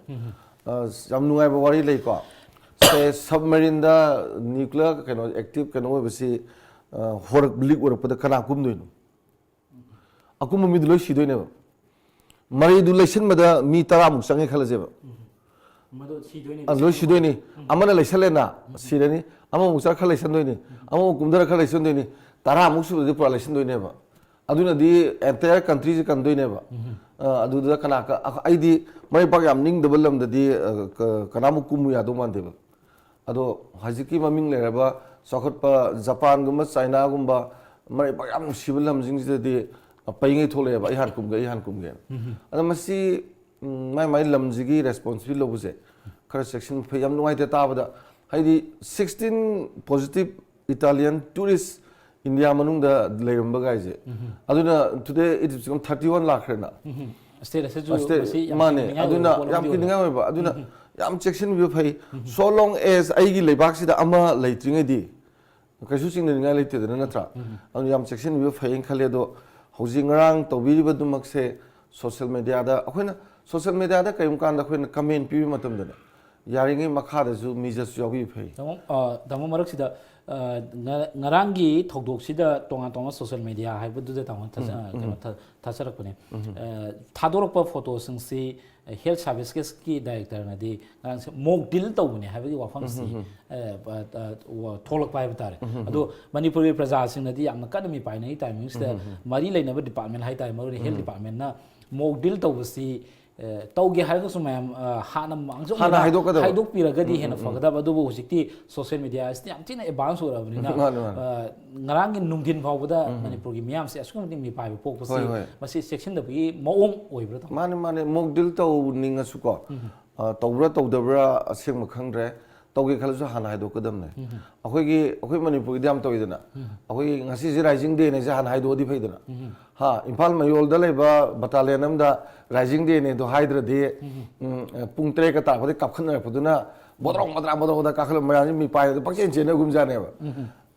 ꯑ, ꯌꯥꯝ ꯅꯨꯡꯉꯥꯏꯕ ꯋꯥꯔꯤ ꯂꯩꯀꯣ꯫ ꯁꯦ, ꯁꯕꯃꯦꯔꯤꯟꯗ ꯅ꯭ꯌꯨꯀ꯭ꯂꯤꯌꯔ ꯀꯩꯅꯣ, ꯑꯦꯛꯇꯤꯚ ꯀꯩꯅꯣ ꯑꯣꯏꯕꯁꯤ, ꯑ, ꯍꯣꯔꯛ-, ꯂꯤꯛ ꯑꯣꯏꯔꯛꯄꯗ ꯀꯅꯥ ꯀꯨꯝꯗꯣꯏꯅꯣ? ꯑꯀꯨꯝꯕ ꯃꯤꯗꯨ ꯂꯣꯏ ꯁꯤꯗꯣꯏꯅꯦꯕ꯫ ꯃꯔꯩꯗꯨ ꯂꯩꯁꯤꯟꯕꯗ ꯃꯤ ꯇꯔꯥꯃꯨꯛ ꯆꯪꯉꯦ ꯈꯜꯂꯁꯦꯕ꯫ ꯃꯗꯨ ꯁꯤꯗꯣꯏꯅꯦ꯫ ꯑ, ꯂꯣꯏ ꯁꯤꯗꯣꯏꯅꯤ꯫ ꯑꯃꯅ ꯂꯩꯁꯜꯂꯦꯅ, ꯁꯤꯔꯅꯤ꯫ ꯑꯃꯃꯨꯛ ꯆꯠꯂ ꯈꯔ ꯂꯩꯁꯟꯗꯣꯏꯅꯤ꯫ ꯑꯃꯃꯨꯛ ꯀꯨꯝꯊꯔ ꯈꯔ ꯂꯩꯁꯟꯗꯣꯏꯅꯤ꯫ ꯇꯔꯥꯃꯨꯛ ꯁꯨꯕꯗꯗꯤ ꯄꯨꯔꯥ ꯂꯩꯁꯟꯗꯣꯏꯅꯦꯕ꯫ ꯑꯗꯨꯅꯗꯤ entire countryꯁꯦ ꯀꯟꯗꯣꯏꯅꯦꯕ꯫ ꯑ, ꯑꯗꯨꯗ ꯀꯅꯥ ꯀ-, ꯑ-, ꯑꯩꯗꯤ ꯃꯔꯩꯕꯥꯛ ꯌꯥꯝ ꯅꯤꯡꯗꯕ ꯂꯝꯗꯗꯤ, ꯑ, ꯀ-, ꯀꯅꯥꯃꯨꯛ ꯀꯨꯝꯃꯨ ꯌꯥꯗꯧ ꯃꯥꯟꯗꯦꯕ꯫ ꯑꯗꯣ ꯍꯧꯖꯤꯛꯀꯤ ꯃꯃꯤꯡ ꯂꯩꯔꯕ ꯆꯥꯎꯈꯠꯄ ꯖꯄꯥꯟꯒꯨꯝꯕ, ꯆꯥꯏꯅꯥꯒꯨꯝꯕ, ꯃꯔꯩꯕꯥꯛ ꯌꯥꯝ ꯅꯨꯡꯁꯤꯕ ꯂꯝꯁꯤꯡꯁꯤꯗꯗꯤ ꯄꯩꯉꯩ ꯊꯣꯛꯂꯛꯑꯦꯕ, "ꯑꯩ ꯍꯥꯟꯅ ꯀꯨꯝꯒꯦ, ꯑꯩ ꯍꯥꯟꯅ ꯀꯨꯝꯒꯦꯅ"꯫ ꯑꯗꯣ ꯃꯁꯤ, ꯎꯝ, ꯃꯥꯏ ꯃꯥꯏ ꯂꯝꯁꯤꯒꯤ responsibility ꯂꯧꯕꯁꯦ ꯈꯔ ꯆꯦꯛꯁꯤꯟꯕ ꯐꯩ꯫ ꯌꯥꯝ ꯅꯨꯡꯉꯥꯏꯇꯦ ꯇꯥꯕꯗ꯫ ꯍꯥꯏꯗꯤ sixteen positive Italian tourist India ꯃꯅꯨꯡꯗ ꯂꯩꯔꯝꯕ ꯒꯥꯏꯁꯦ꯫ ꯑꯗꯨꯅ today it is become thirty one ꯂꯥꯛꯈ꯭ꯔꯦꯅ꯫ State ꯑꯁꯤꯁꯨ State, ꯃꯁꯤ ꯌꯥꯝ ꯃꯥꯅꯦ꯫ ꯀꯤꯅꯤꯡꯉꯥꯏ ꯑꯗꯨꯅ ꯑꯣꯏꯕ ꯄꯣꯠ ꯑꯃꯗꯤ ꯌꯥꯝ ꯑꯣꯏꯔꯦ꯫ ꯀꯤꯅꯤꯡꯉꯥꯏ ꯑꯣꯏꯕ꯫ ꯑꯗꯨꯅ ꯌꯥꯝ ꯆꯦꯛꯁꯤꯟꯕꯤꯕ ꯐꯩ꯫ So long as ꯑꯩꯒꯤ ꯂꯩꯕꯥꯛꯁꯤꯗ ꯑꯃ ꯂꯩꯇ꯭ꯔꯤꯉꯩꯗꯤ ꯀꯩꯁꯨ ꯆꯤꯡꯅꯅꯤꯡꯉꯥꯏ ꯂꯩꯇꯦꯗꯅ, ꯅꯠꯇ꯭ꯔꯥ? ꯑꯗꯨꯅ ꯌꯥꯝ ꯆꯦꯛꯁꯤꯟꯕꯤꯕ ꯐꯩꯌꯦꯅ ꯈꯜꯂꯦ꯫ ꯑꯗꯣ ꯍꯧꯖꯤꯛ ꯉꯔꯥꯡ ꯇꯧꯕꯤꯔꯤꯕꯗꯨꯃꯛꯁꯦ social mediaꯗ, ꯑꯩꯈꯣꯏꯅ social mediaꯗ ꯀꯔꯤꯒꯨꯝꯕ ꯀꯥꯟꯗ ꯑꯩꯈꯣꯏꯅ comment ꯄꯤꯕ ꯃꯇꯝꯗꯅꯦ, ꯌꯥꯔꯤꯉꯩ ꯃꯈꯥꯗꯁꯨ message ꯌꯥꯎꯕꯤꯕ ꯐꯩ꯫ ꯇꯥꯃꯣ, ꯑ, ꯇꯥꯃꯣ, ꯃꯔꯛꯁꯤꯗ, ꯑ, ꯉ-, ꯉꯔꯥꯡꯒꯤ ꯊꯧꯗꯣꯛꯁꯤꯗ ꯇꯣꯉꯥꯟ ꯇꯣꯉꯥꯟꯕ social media ꯍꯥꯏꯕꯗꯨꯗ ꯇꯥꯃꯣ ꯊꯥꯖ-, ꯑ, ꯀꯩꯅꯣ ꯊꯥ-, ꯊꯥꯖꯔꯛꯄꯅꯦ꯫ ꯑ, ꯊꯥꯗꯣꯔꯛꯄ photoꯁꯤꯡꯁꯤ health servicesꯀꯤ directorꯅꯗꯤ ꯉꯔꯥꯡꯁꯦ mock drill ꯇꯧꯕꯅꯦ ꯍꯥꯏꯕꯒꯤ ꯋꯥꯐꯝꯁꯤ, ꯑ, ꯑ, ꯑ, ꯋꯥ-, ꯊꯣꯛꯂꯛꯄ ꯍꯥꯏꯕ ꯇꯥꯔꯦ꯫ ꯑꯗꯣ ꯃꯅꯤꯄꯨꯔꯒꯤ ꯄ꯭ꯔꯖꯥꯁꯤꯡꯅꯗꯤ ꯌꯥꯝꯅ ꯀꯟꯅ ꯃꯤꯄꯥꯏꯅꯔꯤ timingꯁꯤꯗ ꯃꯔꯤ ꯂꯩꯅꯕ department ꯍꯥꯏ ꯇꯥꯔꯦ, ꯃꯔꯨꯑꯣꯏꯅ health departmentꯅ mock drill ꯇꯧꯕꯁꯤ, ꯑ, ꯇꯧꯒꯦ ꯍꯥꯏꯔꯒꯁꯨ ꯃꯌꯥꯝ, ꯑ, ꯍꯥꯟꯅ ꯃꯥꯡꯖꯧꯅꯅ ꯍꯥꯟꯅ ꯍꯥꯏꯗꯣꯛꯀꯗꯕ꯫ ꯍꯥꯏꯗꯣꯛꯄꯤꯔꯒꯗꯤ ꯍꯦꯟꯅ ꯐꯒꯗꯕ꯫ ꯑꯗꯨꯕꯨ ꯍꯧꯖꯤꯛꯇꯤ social media ꯑꯁꯤꯗ ꯌꯥꯝ ꯊꯤꯅ advance ꯑꯣꯏꯔꯕꯅꯤꯅ, ꯃꯥꯅꯦ, ꯃꯥꯅꯦ꯫ ꯑ, ꯉꯔꯥꯡꯒꯤ ꯅꯨꯡꯊꯤꯟ ꯐꯥꯎꯕꯗ ꯃꯅꯤꯄꯨꯔꯒꯤ ꯃꯤꯌꯥꯝꯁꯦ ꯑꯁꯨꯛꯀꯤ ꯃꯇꯤꯛ ꯃꯤꯄꯥꯏꯕ ꯄꯣꯛꯄꯁꯤ, ꯍꯣꯏ, ꯍꯣꯏ꯫ ꯃꯁꯤ ꯆꯦꯛꯁꯤꯟꯗꯕꯒꯤ ꯃꯑꯣꯡ ꯑꯣꯏꯕ꯭ꯔꯥ, ꯇꯥꯃꯣ? ꯃꯥꯅꯦ, ꯃꯥꯅꯦ꯫ Mock drill ꯇꯧꯅꯤꯡꯉꯁꯨꯀꯣ, ꯑ, ꯇꯧꯕ꯭ꯔꯥ ꯇꯧꯗꯕ꯭ꯔꯥ ꯑꯁꯦꯡꯕ ꯈꯪꯗ꯭ꯔꯦ꯫ ꯇꯧꯒꯦ ꯈꯜꯂꯁꯨ ꯍꯥꯟꯅ ꯍꯥꯏꯗꯣꯛꯀꯗꯕꯅꯦ꯫ ꯑꯩꯈꯣꯏꯒꯤ, ꯑꯩꯈꯣꯏ ꯃꯅꯤꯄꯨꯔꯒꯤꯗꯤ ꯌꯥꯝ ꯇꯧꯋꯤꯗꯅ, ꯑꯩꯈꯣꯏꯒꯤ ꯉꯁꯤꯁꯦ rising dayꯅꯦꯁꯦ ꯍꯥꯟꯅ ꯍꯥꯏꯗꯣꯛꯑꯗꯤ ꯐꯩꯗꯅ꯫ ꯍꯥ, ꯏꯝꯐꯥꯜ ꯃꯌꯣꯜꯗ ꯂꯩꯕ battalion ꯑꯃꯗ rising dayꯅꯦꯗꯣ ꯍꯥꯏꯗ꯭ꯔꯗꯤ, ꯎꯝ, ꯄꯨꯡ ꯇꯔꯦꯠꯀ ꯇꯥꯔꯛꯄꯗꯩ ꯀꯥꯞꯈꯠꯅꯔꯛꯄꯗꯨꯅ ꯕꯣꯗ꯭ꯔꯣꯡ ꯕꯣꯗ꯭ꯔꯥ ꯕꯣꯗ꯭ꯔꯣꯡ ꯕꯣꯗ꯭ꯔꯥ ꯀꯥꯈꯠꯂ ꯃꯌꯥꯝꯁꯤ ꯃꯤꯄꯥꯏ ꯑꯗꯨ ꯄꯪꯆꯦꯟ ꯆꯦꯟꯅꯒꯨꯝꯖꯥꯠꯅꯦꯕ꯫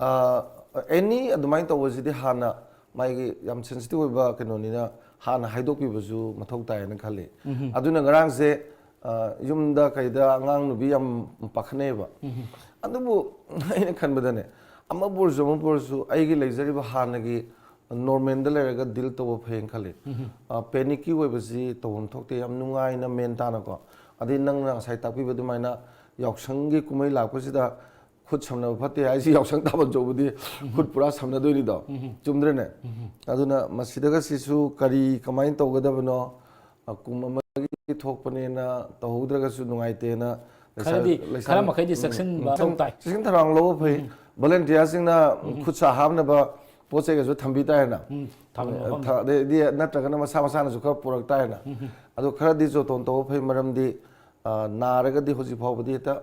ꯑ, any ꯑꯗꯨꯃꯥꯏꯅ ꯇꯧꯕꯁꯤꯗꯤ ꯍꯥꯟꯅ ꯃꯥꯒꯤ ꯌꯥꯝ sensitive ꯑꯣꯏꯕ ꯀꯩꯅꯣꯅꯤꯅ ꯍꯥꯟꯅ ꯍꯥꯏꯗꯣꯛꯄꯤꯕꯁꯨ ꯃꯊꯧ ꯇꯥꯏꯌꯦꯅ ꯈꯜꯂꯤ꯫ ꯑꯗꯨꯅ ꯉꯔꯥꯡꯁꯦ, ꯑ, ꯌꯨꯝꯗ ꯀꯩꯗ ꯑꯉꯥꯡ ꯅꯨꯕꯤ ꯌꯥꯝ ꯄꯥꯈꯠꯅꯩꯌꯦꯕ꯫ ꯑꯗꯨꯕꯨ ꯑꯩꯅ ꯈꯟꯕꯗꯅꯦ, ꯑꯃꯕꯨ ꯑꯣꯏꯔꯁꯨ ꯑꯃꯕꯨ ꯑꯣꯏꯔꯁꯨ ꯑꯩꯒꯤ ꯂꯩꯖꯔꯤꯕ ꯍꯥꯟꯅꯒꯤ normalꯗ ꯂꯩꯔꯒ deal ꯇꯧꯕ ꯐꯩꯌꯦꯅ ꯈꯜꯂꯤ꯫ ꯑ, panicꯀꯤ ꯑꯣꯏꯕꯁꯤ ꯇꯧꯐꯝ ꯊꯣꯛꯇꯦ꯫ ꯌꯥꯝ ꯅꯨꯡꯉꯥꯏꯅ ꯃꯦꯟ ꯇꯥꯅꯀꯣ꯫ ꯑꯗꯩ ꯅꯪꯅ ꯉꯁꯥꯏ ꯇꯥꯛꯄꯤꯕ ꯑꯗꯨꯃꯥꯏꯅ ꯌꯥꯎꯁꯪꯒꯤ ꯀꯨꯝꯍꯩ ꯂꯥꯛꯄꯁꯤꯗ ꯈꯨꯠ ꯁꯝꯅꯕ ꯐꯠꯇꯦ ꯍꯥꯏꯁꯤ ꯌꯥꯎꯁꯪ ꯊꯥꯕꯜ ꯆꯣꯡꯕꯗꯤ ꯈꯨꯠ ꯄꯨꯔꯥ ꯁꯝꯅꯗꯣꯏꯅꯤꯗꯣ꯫ ꯆꯨꯝꯗ꯭ꯔꯅꯦ? ꯑꯗꯨꯅ ꯃꯁꯤꯗꯒ ꯁꯤꯁꯨ ꯀꯔꯤ ꯀꯃꯥꯏꯅ ꯇꯧꯒꯗꯕꯅꯣ? ꯑ, ꯀꯨꯝ ꯑꯃꯒꯤ ꯊꯣꯛꯄꯅꯦꯅ ꯇꯧꯍꯧꯗ꯭ꯔꯒꯁꯨ ꯅꯨꯡꯉꯥꯏꯇꯦꯅ ꯂꯩꯁꯥ-, ꯈꯔꯗꯤ, ꯂꯩꯁꯥꯕꯤ-, ꯈꯔ ꯃꯈꯩꯗꯤ ꯎꯝ, ꯆꯦꯛꯁꯤꯟꯕ ꯎꯝ, ꯃꯊꯧ ꯇꯥꯏ꯫ ꯆꯦꯛꯁꯤꯟ ꯊꯧꯔꯥꯡ ꯂꯧꯕ ꯐꯩ꯫ ꯎꯝ꯫ ꯚꯣꯂꯨꯟꯇꯤꯌꯔꯁꯤꯡꯅ ꯎꯝ꯫ ꯈꯨꯠ ꯁꯥ ꯍꯥꯞꯅꯕ ꯄꯣꯠ ꯆꯩꯒꯁꯨ ꯊꯝꯕꯤ ꯇꯥꯔꯦꯅ꯫ ꯎꯝ, ꯊꯝꯕ ꯃꯐꯝꯗ꯫ ꯊ-, ꯑꯗꯩꯗꯤ ꯅꯠꯇ꯭ꯔꯒꯅ ꯃꯁꯥ ꯃꯁꯥꯅꯁꯨ ꯈꯔ ꯄꯨꯔꯛ ꯇꯥꯔꯦꯅ꯫ ꯎꯝ꯫ ꯑꯗꯣ ꯈꯔꯗꯤ ꯖꯣꯇꯣꯟ ꯇꯧꯕ ꯐꯩ, ꯃꯔꯝꯗꯤ, ꯑ, ꯅꯥꯔꯒꯗꯤ ꯍꯧꯖꯤꯛ ꯐꯥꯎꯕꯗꯤ ꯍꯦꯛꯇ,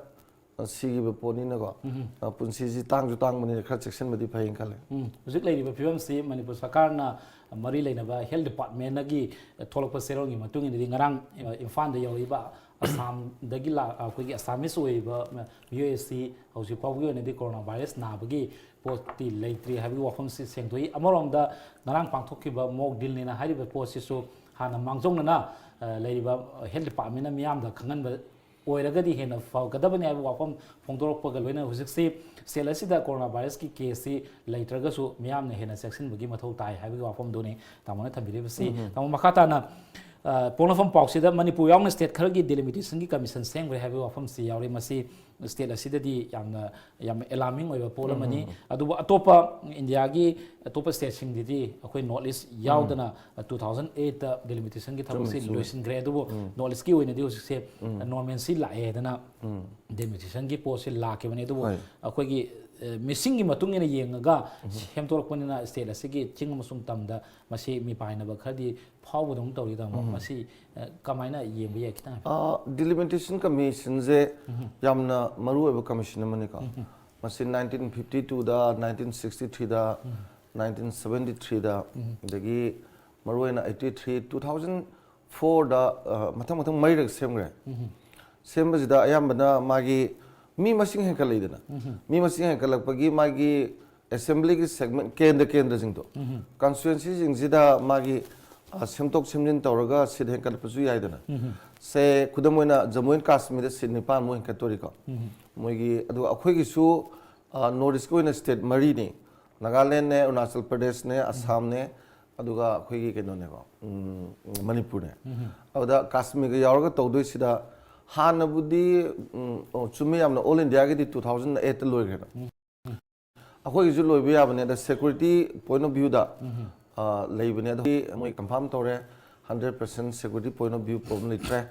ꯑ, ꯁꯤꯈꯤꯕ ꯄꯣꯠꯅꯤꯅꯀꯣ꯫ ꯎꯝ꯫ ꯑ, ꯄꯨꯟꯁꯤꯁꯤ ꯇꯥꯡꯁꯨ ꯇꯥꯡꯕꯅꯤꯅ ꯈꯔ ꯆꯦꯛꯁꯤꯟꯕꯗꯤ ꯐꯩꯅ ꯈꯜꯂꯦ꯫ ꯎꯝ꯫ ꯍꯧꯖꯤꯛ ꯂꯩꯔꯤꯕ ꯐꯤꯕꯝꯁꯤ ꯃꯅꯤꯄꯨꯔ ꯁꯔꯀꯥꯔꯅ ꯃꯔꯤ ꯂꯩꯅꯕ ꯍꯦꯜꯊ ꯗꯤꯄꯥꯔꯠꯃꯦꯟꯒꯤ ꯊꯣꯛꯂꯛꯄ ꯆꯦꯔꯣꯜꯒꯤ ꯃꯇꯨꯡ ꯏꯟꯅꯗꯤ ꯉꯔꯥꯡ, ꯑ, ꯏꯝꯐꯥꯜꯗ ꯌꯧꯔꯛꯏꯕ ꯑꯁꯥꯝꯗꯒꯤ ꯂꯥꯛ-, ꯑꯩꯈꯣꯏꯒꯤ ꯑꯁꯥꯃꯤꯁ ꯑꯣꯏꯔꯤꯕ ꯃꯤꯑꯣꯏ ꯑꯁꯤ ꯍꯧꯖꯤꯛ ꯐꯥꯎꯕꯒꯤ ꯑꯣꯏꯅꯗꯤ ꯀꯣꯔꯣꯅꯥ ꯚꯥꯏꯔꯁ ꯅꯥꯕꯒꯤ ꯄꯣꯠꯇꯤ ꯂꯩꯇ꯭ꯔꯤ ꯍꯥꯏꯕꯒꯤ ꯋꯥꯐꯝꯁꯤ ꯁꯦꯡꯗꯣꯛꯏ꯫ ꯑꯃꯔꯣꯝꯗ ꯉꯔꯥꯡ ꯄꯥꯡꯊꯣꯛꯈꯤꯕ ꯃꯣꯛ ꯗ꯭ꯔꯤꯜꯅꯦꯅ ꯍꯥꯏꯔꯤꯕ ꯄꯣꯠꯁꯤꯁꯨ ꯍꯥꯟꯅ ꯃꯥꯡꯖꯧꯅꯅ, ꯑ, ꯂꯩꯔꯤꯕ ꯍꯦꯜꯊ ꯗꯤꯄꯥꯔꯠꯃꯦꯟꯅ ꯃꯤꯌꯥꯝꯗ ꯈꯪꯍꯟꯕ ꯑꯣꯏꯔꯒꯗꯤ ꯍꯦꯟꯅ ꯐꯒꯗꯕꯅꯤ ꯍꯥꯏꯕ ꯋꯥꯐꯝ ꯐꯣꯡꯗꯣꯔꯛꯄꯒ ꯂꯣꯏꯅꯅ ꯍꯧꯖꯤꯛꯁꯤ ꯁ꯭ꯇꯦꯠ ꯑꯁꯤꯗ ꯀꯣꯔꯣꯅꯥ ꯚꯥꯏꯔꯁꯀꯤ ꯀꯦꯁꯁꯤ ꯂꯩꯇ꯭ꯔꯒꯁꯨ ꯃꯤꯌꯥꯝꯅ ꯍꯦꯟꯅ ꯆꯦꯛꯁꯤꯟꯕꯒꯤ ꯃꯊꯧ ꯇꯥꯏ ꯍꯥꯏꯕꯒꯤ ꯋꯥꯐꯝꯗꯨꯅꯤ ꯇꯥꯃꯣꯅ ꯊꯝꯕꯤꯔꯤꯕꯁꯤ꯫ ꯎꯝ꯫ ꯇꯥꯃꯣ, ꯃꯈꯥ ꯇꯥꯅ, ꯑ, ꯄꯣꯛꯅꯐꯝ ꯄꯥꯎꯁꯤꯗ ꯃꯅꯤꯄꯨꯔ ꯌꯥꯎꯅ ꯁ꯭ꯇꯦꯠ ꯈꯔꯒꯤ ꯗꯤꯂꯤꯃꯤꯇꯦꯁꯟꯒꯤ ꯀꯃꯤꯁꯟ ꯁꯦꯝꯈ꯭ꯔꯦ ꯍꯥꯏꯕꯒꯤ ꯋꯥꯐꯝꯁꯤ ꯌꯥꯎꯔꯤ꯫ ꯃꯁꯤ ꯁ꯭ꯇꯦꯠ ꯑꯁꯤꯗꯗꯤ ꯌꯥꯝꯅ, ꯌꯥꯝꯅ ꯑꯦꯂꯥꯔꯃꯤꯡ ꯑꯣꯏꯕ ꯄꯣꯠ ꯎꯝ, ꯑꯃꯅꯤ꯫ ꯎꯝ, ꯎꯝ꯫ ꯑꯗꯨꯕꯨ ꯑꯇꯣꯞꯄ ꯏꯟꯗꯤꯌꯥꯒꯤ ꯑꯇꯣꯞꯄ ꯁ꯭ꯇꯦꯠꯁꯤꯡꯗꯗꯤ ꯑꯩꯈꯣꯏ ꯅꯣꯔꯠ ꯏꯁ ꯎꯝ꯫ ꯌꯥꯎꯗꯅ ꯇꯨ ꯊꯥꯎꯖꯟ ꯑꯩꯠꯇ ꯗꯤꯂꯤꯃꯤꯇꯦꯁꯟꯒꯤ ꯆꯨꯝꯃꯤ, ꯊꯕꯛꯁꯤ ꯆꯨꯝꯃꯤ꯫ ꯂꯣꯏꯁꯤꯟꯈ꯭ꯔꯦ꯫ ꯑꯗꯨꯕꯨ ꯎꯝ꯫ ꯅꯣꯔꯠ ꯏꯁꯀꯤ ꯑꯣꯏꯅꯗꯤ ꯍꯧꯖꯤꯛꯁꯦ ꯎꯝ꯫ ꯅꯣꯔꯃꯦꯜꯁꯤ ꯂꯥꯛꯑꯦ ꯍꯥꯏꯗꯅ ꯎꯝ꯫ ꯗꯤꯂꯤꯃꯤꯇꯦꯁꯟꯒꯤ ꯄꯣꯠꯁꯤ ꯂꯥꯛꯈꯤꯕꯅꯤ꯫ ꯑꯗꯨꯕꯨ ꯍꯣꯏ꯫ ꯑꯩꯈꯣꯏꯒꯤ, ꯑ, ꯃꯤꯁꯤꯡꯒꯤ ꯃꯇꯨꯡ ꯏꯟꯅ ꯌꯦꯡꯉꯒ ꯎꯝ꯫ ꯁꯦꯝꯗꯣꯔꯛꯄꯅꯤꯅ ꯁ꯭ꯇꯦꯠ ꯑꯁꯤꯒꯤ ꯆꯤꯡ ꯑꯃꯁꯨꯡ ꯇꯝꯗ ꯃꯁꯤ ꯃꯤꯄꯥꯏꯅꯕ ꯈꯔꯗꯤ ꯐꯥꯎꯕꯗꯧꯅ ꯇꯧꯔꯤ, ꯇꯥꯃꯣ꯫ ꯎꯝ꯫ ꯃꯁꯤ, ꯑ, ꯀꯃꯥꯏꯅ ꯌꯦꯡꯕ ꯌꯥꯏ? ꯈꯤꯇꯪ ꯍꯥꯏꯐꯦꯠ꯫ ꯑ, ꯗꯤꯂꯤꯃꯤꯇꯦꯁꯟ ꯀꯃꯤꯁꯟꯁꯦ ꯎꯝ꯫ ꯌꯥꯝꯅ ꯃꯔꯨ ꯑꯣꯏꯕ ꯀꯃꯤꯁꯟ ꯑꯃꯅꯤꯀꯣ꯫ ꯎꯝ꯫ ꯃꯁꯤ ꯅꯥꯏꯟꯇꯤꯟ ꯐꯤꯐꯇꯤ ꯇꯨꯗ, ꯅꯥꯏꯟꯇꯤꯟ ꯁꯤꯛꯁꯇꯤ ꯊ꯭ꯔꯤꯗ, ꯎꯝ꯫ ꯅꯥꯏꯟꯇꯤꯟ ꯁꯚꯦꯟꯇꯤ ꯊ꯭ꯔꯤꯗ, ꯎꯝ꯫ ꯑꯗꯒꯤ ꯃꯔꯨꯑꯣꯏꯅ ꯑꯩꯠꯇꯤ ꯊ꯭ꯔꯤ, ꯇꯨ ꯊꯥꯎꯖꯟ ꯐꯣꯔꯗ, ꯑ, ꯃꯊꯪ ꯃꯊꯪ ꯃꯔꯤꯔꯛ ꯁꯦꯝꯈ꯭ꯔꯦ꯫ ꯎꯝ꯫ ꯁꯦꯝꯕꯁꯤꯗ ꯑꯌꯥꯝꯕꯅ ꯃꯥꯒꯤ ꯃꯤ ꯃꯁꯤꯡ ꯍꯦꯟꯒꯠꯂꯛꯏꯗꯅ꯫ ꯎꯝ꯫ ꯃꯤ ꯃꯁꯤꯡ ꯍꯦꯟꯒꯠꯂꯛꯄꯒꯤ ꯃꯥꯒꯤ ꯑꯦꯁꯦꯝꯕ꯭ꯂꯤꯒꯤ ꯁꯦꯒꯃꯦꯟ, ꯀꯦꯟꯗ꯭ꯔ ꯀꯦꯟꯗ꯭ꯔꯁꯤꯡꯗꯣ, ꯎꯝ꯫ ꯀꯟꯁꯇꯤꯇ꯭ꯋꯦꯟꯁꯤꯁꯤꯡꯁꯤꯗ ꯃꯥꯒꯤ, ꯑ, ꯁꯦꯝꯗꯣꯛ ꯁꯦꯝꯖꯤꯟ ꯇꯧꯔꯒ ꯁꯤꯠ ꯍꯦꯟꯒꯠꯂꯛꯄꯁꯨ ꯌꯥꯏꯗꯅ꯫ ꯎꯝ꯫ ꯁꯦ, ꯈꯨꯗꯝ ꯑꯣꯏꯅ ꯖꯃꯨ ꯑꯦꯟ ꯀꯥꯁꯃꯤꯔꯗ ꯁꯤꯠ ꯅꯤꯄꯥꯟꯃꯨꯛ ꯍꯦꯟꯒꯠꯇꯣꯔꯤꯀꯣ꯫ ꯎꯝ꯫ ꯃꯣꯏꯒꯤ, ꯑꯗꯨꯒ ꯑꯩꯈꯣꯏꯒꯤꯁꯨ, ꯑ, ꯅꯣꯔꯠ ꯏꯁꯀꯤ ꯑꯣꯏꯅ ꯁ꯭ꯇꯦꯠ ꯃꯔꯤꯅꯤ, ꯅꯥꯒꯥꯂꯦꯟꯅꯦ, ꯑꯔꯨꯅꯥꯆꯜ ꯄ꯭ꯔꯗꯦꯁꯅꯦ, ꯎꯝ꯫ ꯑꯁꯥꯝꯅꯦ, ꯑꯗꯨꯒ ꯑꯩꯈꯣꯏꯒꯤ ꯀꯩꯅꯣꯅꯦꯀꯣ, ꯎꯝ, ꯃꯅꯤꯄꯨꯔꯅꯦ꯫ ꯎꯝ꯫ ꯑꯗꯨꯗ ꯀꯥꯁꯃꯤꯔꯒ ꯌꯥꯎꯔꯒ ꯇꯧꯗꯣꯏꯁꯤꯗ, ꯍꯥꯟꯅꯕꯨꯗꯤ, ꯎꯝ, ꯑꯣ, ꯆꯨꯝꯃꯤ, ꯌꯥꯝꯅ ꯑꯣꯜ ꯏꯟꯗꯤꯌꯥꯒꯤꯗꯤ ꯇꯨ ꯊꯥꯎꯖꯟ ꯑꯩꯠꯇ ꯂꯣꯏꯈ꯭ꯔꯦꯅ꯫ ꯑꯩꯈꯣꯏꯒꯤꯁꯨ ꯂꯣꯏꯕ ꯌꯥꯕꯅꯦ, ꯑꯗ ꯁꯦꯀ꯭ꯌꯨꯔꯤꯇꯤ ꯄꯣꯏꯟ ꯑꯣꯐ ꯚ꯭ꯌꯨꯗ ꯂꯩꯕꯅꯦ꯫ ꯑꯗꯣ ꯃꯣꯏ ꯀꯟꯐꯥꯔꯝ ꯇꯧꯔꯦ, hundred percent security point of view problem ꯂꯩꯇ꯭ꯔꯦ꯫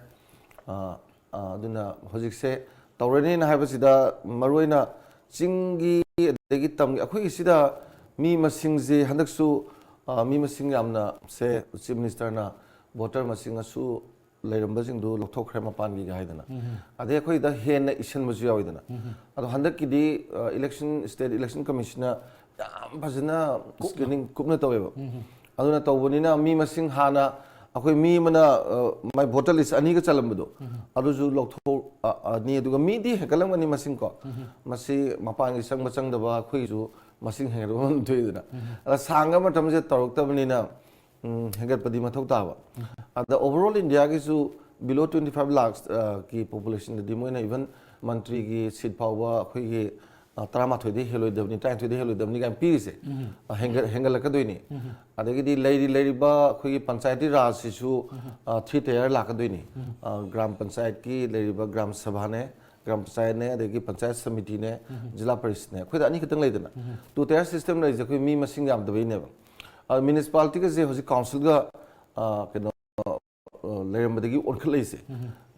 ꯑ, ꯑ, ꯑꯗꯨꯅ ꯍꯧꯖꯤꯛꯁꯦ ꯇꯧꯔꯅꯤꯅ ꯍꯥꯏꯕꯁꯤꯗ, ꯃꯔꯨꯑꯣꯏꯅ ꯆꯤꯡꯒꯤ ꯑꯗꯒꯤ ꯇꯝꯒꯤ, ꯑꯩꯈꯣꯏꯒꯤ ꯁꯤꯗ ꯃꯤ ꯃꯁꯤꯡꯁꯦ ꯍꯟꯗꯛꯁꯨ, ꯑ, ꯃꯤ ꯃꯁꯤꯡ ꯌꯥꯝꯅ ꯁꯦ, ꯆꯤꯐ ꯃꯤꯅꯤꯁꯇꯔꯅ ꯚꯣꯇꯔ ꯃꯁꯤꯡ ꯑꯁꯨ ꯂꯩꯔꯝꯕꯁꯤꯡꯗꯨ ꯂꯧꯊꯣꯛꯈ꯭ꯔꯦ ꯃꯄꯥꯟꯒꯤꯒ ꯍꯥꯏꯗꯅ꯫ ꯑꯗꯩ ꯑꯩꯈꯣꯏꯗ ꯍꯦꯟꯅ ꯏꯁꯤꯟꯕꯁꯨ ꯌꯥꯎꯋꯤꯗꯅ꯫ ꯑꯗꯣ ꯍꯟꯗꯛꯀꯤꯗꯤ, ꯑ, ꯏꯂꯦꯛꯁꯟ, ꯁ꯭ꯇꯦꯠ ꯏꯂꯦꯛꯁꯟ ꯀꯃꯤꯁꯟꯅ ꯌꯥꯝ ꯐꯖꯅ ꯁ꯭ꯀ꯭ꯔꯤꯅꯤꯡ ꯀꯨꯞꯅ ꯇꯧꯋꯦꯕ꯫ ꯑꯗꯨꯅ ꯇꯧꯕꯅꯤꯅ ꯃꯤ ꯃꯁꯤꯡ ꯍꯥꯟꯅ ꯑꯩꯈꯣꯏ ꯃꯤ ꯑꯃꯅ, ꯑ, ꯃꯥꯏ ꯚꯣꯇꯔ ꯂꯤꯁ ꯑꯅꯤꯒ ꯆꯜꯂꯝꯕꯗꯣ, ꯑꯗꯨꯁꯨ ꯂꯧꯊꯣꯛ, ꯑ, ꯑꯅꯤ, ꯑꯗꯨꯒ ꯃꯤꯗꯤ ꯍꯦꯟꯒꯠꯂꯝꯒꯅꯤ ꯃꯁꯤꯡ ꯀꯣ꯫ ꯃꯁꯤ ꯃꯄꯥꯟꯒꯤ ꯆꯪꯕ ꯆꯪꯗꯕ ꯑꯩꯈꯣꯏꯒꯤꯁꯨ ꯃꯁꯤꯡ ꯍꯦꯟꯒꯠꯄ ꯑꯃ ꯊꯣꯛꯏꯗꯅ꯫ ꯑꯗ ꯁꯥꯡꯉ ꯃꯇꯝꯁꯦ ꯇꯧꯔꯛꯇꯕꯅꯤꯅ, ꯎꯝ, ꯍꯦꯟꯒꯠꯄꯗꯤ ꯃꯊꯧ ꯇꯥꯕ꯫ ꯑꯗ overall ꯏꯟꯗꯤꯌꯥꯒꯤꯁꯨ below twenty five lakhs, ꯑ, ꯀꯤ populationꯗꯗꯤ ꯃꯣꯏꯅ even ꯃꯟꯇ꯭ꯔꯤꯒꯤ ꯁꯤꯠ ꯐꯥꯎꯕ ꯑꯩꯈꯣꯏꯒꯤ, ꯑ, ꯇꯔꯥꯃꯥꯊꯣꯏꯗꯩ ꯍꯦꯜꯂꯣꯏꯗꯕꯅꯤ, ꯇꯔꯥꯅꯤꯊꯣꯏꯗꯩ ꯍꯦꯜꯂꯣꯏꯗꯕꯅꯤ ꯀꯥꯏꯅ ꯄꯤꯔꯤꯁꯦ, ꯑ, ꯍꯦꯟꯒꯠ-, ꯍꯦꯟꯒꯠꯂꯛꯀꯗꯣꯏꯅꯤ꯫ ꯑꯗꯒꯤꯗꯤ ꯂꯩꯔꯤ ꯂꯩꯔꯤꯕ ꯑꯩꯈꯣꯏꯒꯤ ꯄꯟꯆꯥꯌꯇꯤ ꯔꯥꯖꯁꯤꯁꯨ, ꯑ, three tier ꯂꯥꯛꯀꯗꯣꯏꯅꯤ꯫ ꯑ, ꯒ꯭ꯔꯥꯝ ꯄꯟꯆꯥꯌꯠꯀꯤ ꯂꯩꯔꯤꯕ ꯒ꯭ꯔꯥꯝ ꯁꯚꯥꯅꯦ, ꯒ꯭ꯔꯥꯝ ꯄꯟꯆꯥꯌꯠꯅꯦ, ꯑꯗꯒꯤ ꯄꯟꯆꯥꯌꯠ ꯁꯃꯤꯇꯤꯅꯦ, ꯖꯤꯂꯥ ꯄꯔꯤꯁꯠꯅꯦ, ꯑꯩꯈꯣꯏꯗ ꯑꯅꯤꯈꯛꯇꯪ ꯂꯩꯗꯅ꯫ Two tier system ꯂꯩꯔꯤꯁꯦ ꯑꯩꯈꯣꯏ ꯃꯤ ꯃꯁꯤꯡ ꯌꯥꯝꯗꯕꯩꯅꯦꯕ꯫ ꯑ, ꯃ꯭ꯌꯨꯅꯤꯁꯤꯄꯥꯂꯤꯇꯤꯒꯁꯦ ꯍꯧꯖꯤꯛ ꯀꯥꯎꯟꯁꯤꯜꯒ, ꯑ, ꯀꯩꯅꯣ, ꯑ, ꯂꯩꯔꯝꯕꯗꯒꯤ ꯑꯣꯟꯈꯠꯂꯛꯏꯁꯦ꯫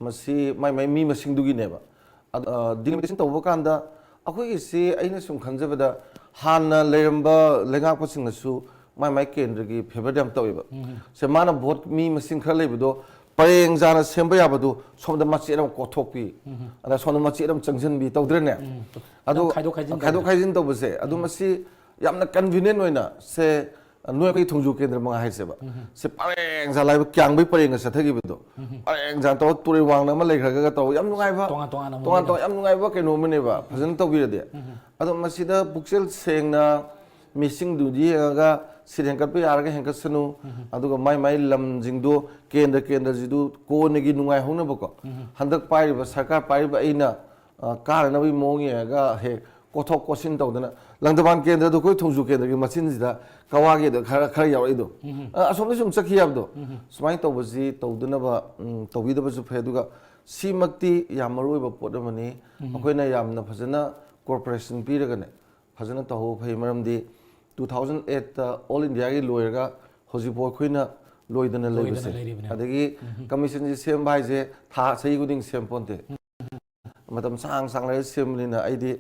ꯃꯁꯤ ꯃꯥꯏ ꯃꯥꯏ ꯃꯤ ꯃꯁꯤꯡꯗꯨꯒꯤꯅꯦꯕ꯫ ꯑꯗ, ꯑ, delimitation ꯇꯧꯕ ꯀꯥꯟꯗ ꯑꯩꯈꯣꯏꯒꯤꯁꯤ ꯑꯩꯅ ꯁꯨꯝ ꯈꯟꯖꯕꯗ ꯍꯥꯟꯅ ꯂꯩꯔꯝꯕ ꯂꯩꯉꯥꯛꯄꯁꯤꯡꯅꯁꯨ ꯃꯥꯏ ꯃꯥꯏ ꯀꯦꯟꯗ꯭ꯔꯒꯤ favourꯗ ꯌꯥꯝ ꯇꯧꯋꯦꯕ꯫ ꯁꯦ, ꯃꯥꯅ ꯚꯣꯠ ꯃꯤ ꯃꯁꯤꯡ ꯈꯔ ꯂꯩꯕꯗꯣ ꯄꯔꯦꯡ ꯆꯥꯅ ꯁꯦꯝꯕ ꯌꯥꯕꯗꯣ ꯁꯣꯝꯗ ꯃꯆꯦꯠ ꯑꯃ ꯀꯣꯠꯊꯣꯛꯄꯤ, ꯑꯗ ꯁꯣꯝꯗ ꯃꯆꯦꯠ ꯑꯃ ꯆꯪꯁꯤꯟꯕꯤ ꯇꯧꯗ꯭ꯔꯦꯅꯦ? ꯑꯗꯣ ꯈꯥꯏꯗꯣꯛ ꯈꯥꯏꯖꯤꯟ ꯈꯥꯏꯗꯣꯛ ꯇꯧꯕ꯫ ꯈꯥꯏꯖꯤꯟ ꯇꯧꯕꯁꯦ, ꯑꯗꯨ ꯃꯁꯤ ꯌꯥꯝꯅ convenient ꯑꯣꯏꯅ, ꯁꯦ, ꯅꯣꯏ ꯑꯩꯈꯣꯏ ꯊꯣꯡꯖꯨ ꯀꯦꯟꯗ꯭ꯔ ꯃꯉꯥ ꯍꯥꯏꯁꯦꯕ, ꯁꯦ, ꯄꯔꯦꯡ ꯁꯥ ꯂꯥꯏꯕ ꯀ꯭ꯌꯥꯡꯕꯩ ꯄꯔꯦꯡꯒ ꯆꯠꯊꯈꯤꯕꯗꯣ, ꯄꯔꯦꯡ ꯁꯥ ꯇꯧꯔꯒ ꯇꯨꯔꯦꯜ ꯋꯥꯡꯅ ꯑꯃ ꯂꯩꯈ꯭ꯔꯒ ꯇꯧꯔꯒ ꯌꯥꯝ ꯅꯨꯡꯉꯥꯏꯕ, ꯇꯣꯉꯥꯟ ꯇꯣꯉꯥꯟꯅ ꯑꯃꯨꯛ ꯇꯣꯉꯥꯟ ꯂꯩꯗꯅ꯫ ꯇꯣꯉꯥꯟ ꯌꯥꯝ ꯅꯨꯡꯉꯥꯏꯕ ꯀꯩꯅꯣ ꯑꯃꯅꯦꯕ, ꯐꯖꯅ ꯇꯧꯕꯤꯔꯗꯤ꯫ ꯑꯗꯣ ꯃꯁꯤꯗ ꯄꯨꯛꯆꯦꯜ ꯁꯦꯡꯅ ꯃꯤꯁꯤꯡꯗꯨꯗꯤ ꯌꯦꯡꯉꯒ ꯁꯤꯠ ꯍꯦꯟꯒꯠꯄ ꯌꯥꯔꯒ ꯍꯦꯟꯒꯠꯁꯅꯨ, ꯑꯗꯨꯒ ꯃꯥꯏ ꯃꯥꯏ ꯂꯝꯁꯤꯡꯗꯣ, ꯀꯦꯟꯗ꯭ꯔ ꯀꯦꯟꯗ꯭ꯔꯁꯤꯗꯨ ꯀꯣꯟꯅꯒꯤ ꯅꯨꯡꯉꯥꯏꯍꯧꯅꯕꯀꯣ, ꯍꯟꯗꯛ ꯄꯥꯏꯔꯤꯕ ꯁꯔꯀꯥꯔ ꯄꯥꯏꯔꯤꯕ ꯑꯩꯅ, ꯑ, ꯀꯥꯅꯅꯕꯒꯤ ꯃꯑꯣꯡ ꯌꯦꯡꯉꯒ ꯍꯦꯛ ꯀꯣꯠꯊꯣꯛ ꯀꯣꯠꯁꯤꯟ ꯇꯧꯗꯅ, ꯂꯪꯊꯕꯥꯜ ꯀꯦꯟꯗ꯭ꯔꯗꯣ ꯑꯩꯈꯣꯏ ꯊꯣꯡꯖꯨ ꯀꯦꯟꯗ꯭ꯔꯒꯤ ꯃꯆꯤꯟꯁꯤꯗ ꯀꯋꯥꯒꯤꯗ ꯈꯔ, ꯈꯔ ꯌꯥꯎꯔꯛꯏꯗꯣ, ꯑ, ꯑꯁꯣꯝꯗ ꯁꯨꯝ ꯆꯠꯈꯤ ꯌꯥꯕꯗꯣ, ꯁꯨꯃꯥꯏꯅ ꯇꯧꯕꯁꯤ ꯇꯧꯗꯅꯕ, ꯎꯝ, ꯇꯧꯕꯤꯗꯕꯁꯨ ꯐꯩ꯫ ꯑꯗꯨꯒ ꯁꯤꯃꯛꯇꯤ ꯌꯥꯝ ꯃꯔꯨ ꯑꯣꯏꯕ ꯄꯣꯠ ꯑꯃꯅꯤ꯫ ꯑꯩꯈꯣꯏꯅ ꯌꯥꯝꯅ ꯐꯖꯅ ꯀꯣꯑꯣꯄꯔꯦꯁꯟ ꯄꯤꯔꯒꯅꯦ, ꯐꯖꯅ ꯇꯧꯍꯧꯕ ꯐꯩ꯫ ꯃꯔꯝꯗꯤ two thousand eight ꯇ ꯑꯣꯜ ꯏꯟꯗꯤꯌꯥꯒꯤ ꯂꯣꯏꯔꯒ ꯍꯧꯖꯤꯛꯐꯥꯎ ꯑꯩꯈꯣꯏꯅ ꯂꯣꯏꯗꯅ ꯂꯣꯏꯗꯅ ꯂꯩꯕꯁꯦ꯫ ꯂꯩꯔꯤꯕꯅꯦ꯫ ꯑꯗꯒꯤ ꯀꯃꯤꯁꯟꯁꯤ ꯁꯦꯝꯕ ꯍꯥꯏꯁꯦ ꯊꯥ ꯆꯍꯤ ꯈꯨꯗꯤꯡ ꯁꯦꯝ ꯄꯣꯟꯇꯦ꯫ ꯃꯇꯝ ꯁꯥꯡ ꯁꯥꯡ ꯂꯩꯔ ꯁꯦꯝꯕꯅꯤꯅ ꯑꯩꯗꯤ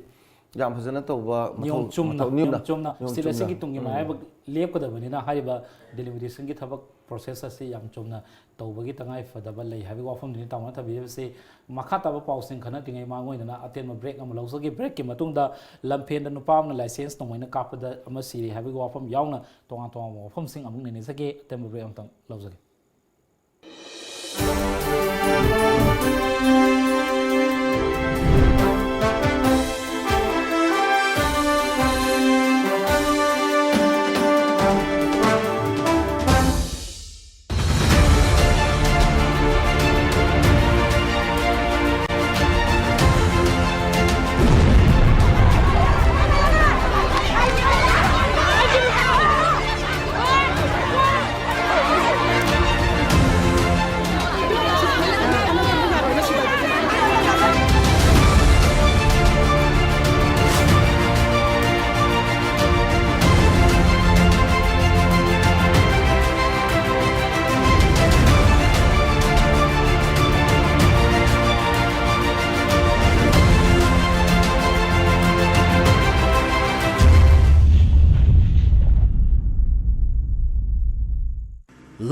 ꯌꯥꯝ ꯐꯖꯅ ꯇꯧꯕ ꯃꯊꯧ-, ꯅꯤꯌꯣꯝ ꯆꯨꯝꯅ, ꯃꯊꯧ-, ꯅꯤꯌꯣꯝꯅ, ꯅꯤꯌꯣꯝ ꯆꯨꯝꯅ ꯅꯤꯌꯣꯝ ꯁ꯭ꯇꯦꯠ ꯑꯁꯤꯒꯤ ꯆꯨꯝꯅ꯫ ꯇꯨꯡꯒꯤ ꯃꯥꯏꯌꯣꯟꯕ ꯂꯦꯞꯀꯗꯕꯅꯤꯅ ꯍꯥꯏꯔꯤꯕ ꯗꯤꯂꯤꯃꯤꯇꯦꯁꯟꯒꯤ ꯊꯕꯛ ꯄ꯭ꯔꯣꯁꯦꯁ ꯑꯁꯤ ꯌꯥꯝ ꯆꯨꯝꯅ ꯇꯧꯕꯒꯤ ꯇꯉꯥꯏ ꯐꯗꯕ ꯂꯩ ꯍꯥꯏꯕꯒꯤ ꯋꯥꯐꯝꯗꯨꯅꯤ ꯇꯥꯃꯣꯅ ꯊꯝꯕꯤꯔꯤꯕꯁꯤ꯫ ꯃꯈꯥ ꯇꯥꯕ ꯄꯥꯎꯁꯤꯡ ꯈꯟꯅꯗ꯭ꯔꯤꯉꯩ ꯃꯥꯡ ꯑꯣꯏꯗꯅ ꯑꯇꯦꯟꯕ ꯕ꯭ꯔꯦꯛ ꯑꯃ ꯂꯧꯖꯒꯦ꯫ ꯕ꯭ꯔꯦꯛꯀꯤ ꯃꯇꯨꯡꯗ ꯂꯝꯐꯦꯟꯗ ꯅꯨꯄꯥ ꯑꯃꯅ ꯂꯥꯏꯁꯦꯟꯁ ꯅꯣꯡꯃꯩꯅ ꯀꯥꯞꯄꯗ ꯑꯃ ꯁꯤꯔꯦ ꯍꯥꯏꯕꯒꯤ ꯋꯥꯐꯝ ꯌꯥꯎꯅ ꯇꯣꯉꯥꯟ ꯇꯣꯉꯥꯟꯕ ꯋꯥꯐꯝꯁꯤꯡ ꯑꯃꯨꯛ ꯅꯩꯅꯖꯒꯦ꯫ ꯑꯇꯦꯟꯕ ꯕ꯭ꯔꯦꯛ ꯑꯃꯇꯪ ꯂꯧꯖꯒꯦ꯫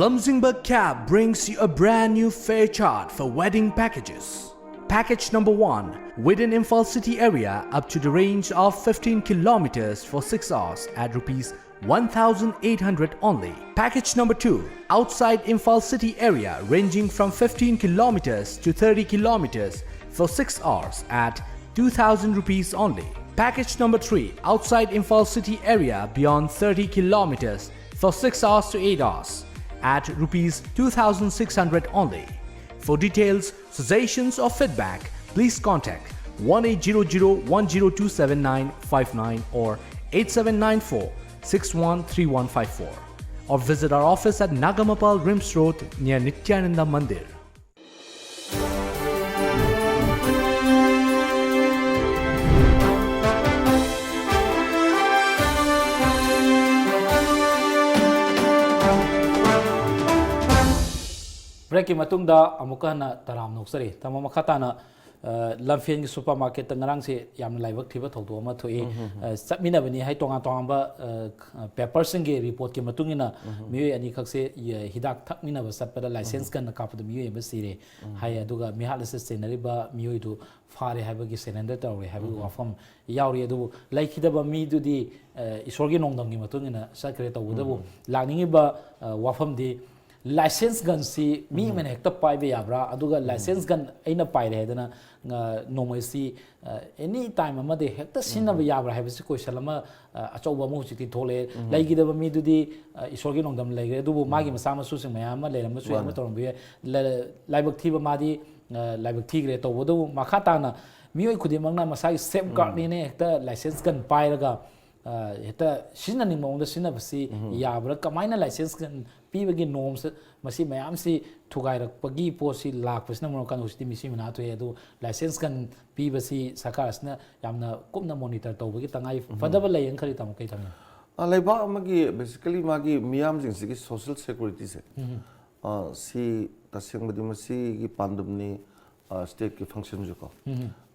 Lamjingba Cab brings you a brand new fare chart for wedding packages. Package number one, within Imphal city area up to the range of fifteen kilometers for six hours at rupees one thousand eight hundred only. Package number two, outside Imphal city area ranging from fifteen kilometers to thirty kilometers for six hours at two thousand rupees only. Package number three, outside Imphal city area beyond thirty kilometers for six hours to eight hours at rupees two thousand six hundred only. For details, suggestions or feedback, please contact one eight zero zero one zero two seven nine five nine or eight seven nine four six one three one five four, or visit our office at Nagamapal Rims Road near Nityananda Mandir. ꯀꯤ ꯃꯇꯨꯡꯗ ꯑꯃꯨꯛꯀ ꯍꯟꯅ ꯇꯔꯥꯝꯅ ꯑꯣꯛꯆꯔꯤ꯫ ꯇꯥꯃꯣ, ꯃꯈꯥ ꯇꯥꯅ, ꯑ, ꯂꯝꯐꯦꯟꯒꯤ ꯁꯨꯄꯔ ꯃꯥꯔꯀꯦꯠꯇ ꯉꯔꯥꯡꯁꯦ ꯌꯥꯝꯅ ꯂꯥꯏꯕꯛ ꯊꯤꯕ ꯊꯧꯗꯣꯛ ꯑꯃ ꯊꯣꯛꯏ꯫ ꯑ, ꯆꯠꯃꯤꯟꯅꯕꯅꯤ ꯍꯥꯏ, ꯇꯣꯉꯥꯟ ꯇꯣꯉꯥꯟꯕ, ꯑ, ꯄꯦꯄꯔꯁꯤꯡꯒꯤ ꯔꯤꯄꯣꯔꯠꯀꯤ ꯃꯇꯨꯡ ꯏꯟꯅ ꯃꯤꯑꯣꯏ ꯑꯅꯤꯈꯛꯁꯦ, ꯑ, ꯍꯤꯗꯥꯛ ꯊꯛꯃꯤꯟꯅꯕ ꯆꯠꯄꯗ ꯂꯥꯏꯁꯦꯟꯁ ꯒꯟꯅ ꯀꯥꯞꯄꯗ ꯃꯤꯑꯣꯏ ꯑꯃ ꯁꯤꯔꯦ ꯍꯥꯏ꯫ ꯑꯗꯨꯒ ꯃꯤꯍꯥꯠ ꯑꯁꯤ ꯆꯦꯟꯅꯔꯤꯕ ꯃꯤꯑꯣꯏꯗꯨ ꯐꯥꯔꯦ ꯍꯥꯏꯕꯒꯤ, ꯁꯔꯦꯟꯗꯔ ꯇꯧꯔꯦ ꯍꯥꯏꯕꯒꯤ ꯋꯥꯐꯝ ꯌꯥꯎꯔꯤ꯫ ꯑꯗꯨꯕꯨ ꯂꯩꯈꯤꯗꯕ ꯃꯤꯗꯨꯗꯤ, ꯑ, ꯏꯁꯣꯔꯒꯤ ꯅꯣꯡꯗꯝꯒꯤ ꯃꯇꯨꯡ ꯏꯟꯅ ꯆꯠꯈ꯭ꯔꯦ꯫ ꯇꯧꯕꯇꯕꯨ ꯂꯥꯛꯅꯤꯡꯉꯤꯕ, ꯑ, ꯋꯥꯐꯝꯗꯤ ꯂꯥꯏꯁꯦꯟꯁ ꯒꯟꯁꯤ ꯃꯤ ꯑꯃꯅ ꯍꯦꯛꯇ ꯄꯥꯏꯕ ꯌꯥꯕ꯭ꯔꯥ? ꯑꯗꯨꯒ ꯂꯥꯏꯁꯦꯟꯁ ꯒꯟ ꯑꯩꯅ ꯄꯥꯏꯔꯦ ꯍꯥꯏꯗꯅ, ꯑ, ꯅꯣꯡꯃꯩꯁꯤ, ꯑ, ꯑꯦꯅꯤ ꯇꯥꯏꯝ ꯑꯃꯗ ꯍꯦꯛꯇ ꯁꯤꯖꯤꯟꯅꯕ ꯌꯥꯕ꯭ꯔꯥ ꯍꯥꯏꯕꯁꯤ ꯀꯣꯏꯁꯟ ꯑꯃ, ꯑ, ꯑꯆꯧꯕ ꯑꯃ ꯍꯧꯖꯤꯛꯇꯤ ꯊꯣꯛꯂꯛꯑꯦ꯫ ꯂꯩꯈꯤꯗꯕ ꯃꯤꯗꯨꯗꯤ, ꯑ, ꯏꯁꯣꯔꯒꯤ ꯅꯣꯡꯗꯝ ꯂꯩꯈ꯭ꯔꯦ꯫ ꯑꯗꯨꯕꯨ ꯃꯥꯒꯤ ꯃꯆꯥ ꯃꯁꯨꯁꯤꯡ ꯃꯌꯥꯝ ꯑꯃ ꯂꯩꯔꯝꯕꯁꯨ ꯌꯥꯏ, ꯑꯃ ꯇꯧꯔꯝꯕ ꯌꯥꯏ꯫ ꯂ-, ꯂꯥꯏꯕꯛ ꯊꯤꯕ ꯃꯥꯗꯤ, ꯑ, ꯂꯥꯏꯕꯛ ꯊꯤꯈ꯭ꯔꯦ꯫ ꯇꯧꯕꯇꯕꯨ ꯃꯈꯥ ꯇꯥꯅ ꯃꯤꯑꯣꯏ ꯈꯨꯗꯤꯡꯃꯛꯅ ꯃꯁꯥꯒꯤ ꯁꯦꯐ ꯒꯥꯔꯗꯅꯦꯅ ꯍꯦꯛꯇ ꯂꯥꯏꯁꯦꯟꯁ ꯒꯟ ꯄꯥꯏꯔꯒ, ꯑ, ꯍꯦꯛꯇ ꯁꯤꯖꯤꯟꯅꯅꯤꯡꯕ ꯃꯑꯣꯡꯗ ꯁꯤꯖꯤꯟꯅꯕꯁꯤ ꯌꯥꯕ꯭ꯔꯥ? ꯀꯃꯥꯏꯅ ꯂꯥꯏꯁꯦꯟꯁ ꯒꯟ ꯄꯤꯕꯒꯤ ꯅꯣꯔꯝꯁ ꯃꯁꯤ ꯃꯌꯥꯝꯁꯤ ꯊꯨꯒꯥꯏꯔꯛꯄꯒꯤ ꯄꯣꯠꯁꯤ ꯂꯥꯛꯄꯁꯤꯅ ꯃꯔꯝ ꯑꯣꯏꯔꯀꯥꯟꯗ ꯍꯧꯖꯤꯛꯇꯤ ꯃꯤꯁꯤ ꯃꯅꯥ ꯊꯣꯛꯑꯦ꯫ ꯑꯗꯨ ꯂꯥꯏꯁꯦꯟꯁ ꯒꯟ ꯄꯤꯕꯁꯤ ꯁꯔꯀꯥꯔꯁꯤꯅ ꯌꯥꯝꯅ ꯀꯨꯞꯅ ꯃꯣꯅꯤꯇꯔ ꯇꯧꯕꯒꯤ ꯇꯉꯥꯏ ꯐꯗꯕ ꯂꯩꯌꯦꯅ ꯈꯜꯂꯤ, ꯇꯥꯃꯣ? ꯀꯩ ꯊꯝꯃꯤ? ꯑ, ꯂꯩꯕꯥꯛ ꯑꯃꯒꯤ, basically, ꯃꯥꯒꯤ ꯃꯤꯌꯥꯝꯁꯤꯡꯁꯤꯒꯤ social security ꯁꯦ, ꯑ, ꯁꯤ ꯇꯁꯦꯡꯕꯗꯤ ꯃꯁꯤꯒꯤ ꯄꯥꯟꯗꯝꯅꯤ, ꯑ, state ꯀꯤ function ꯁꯨ ꯀꯣ꯫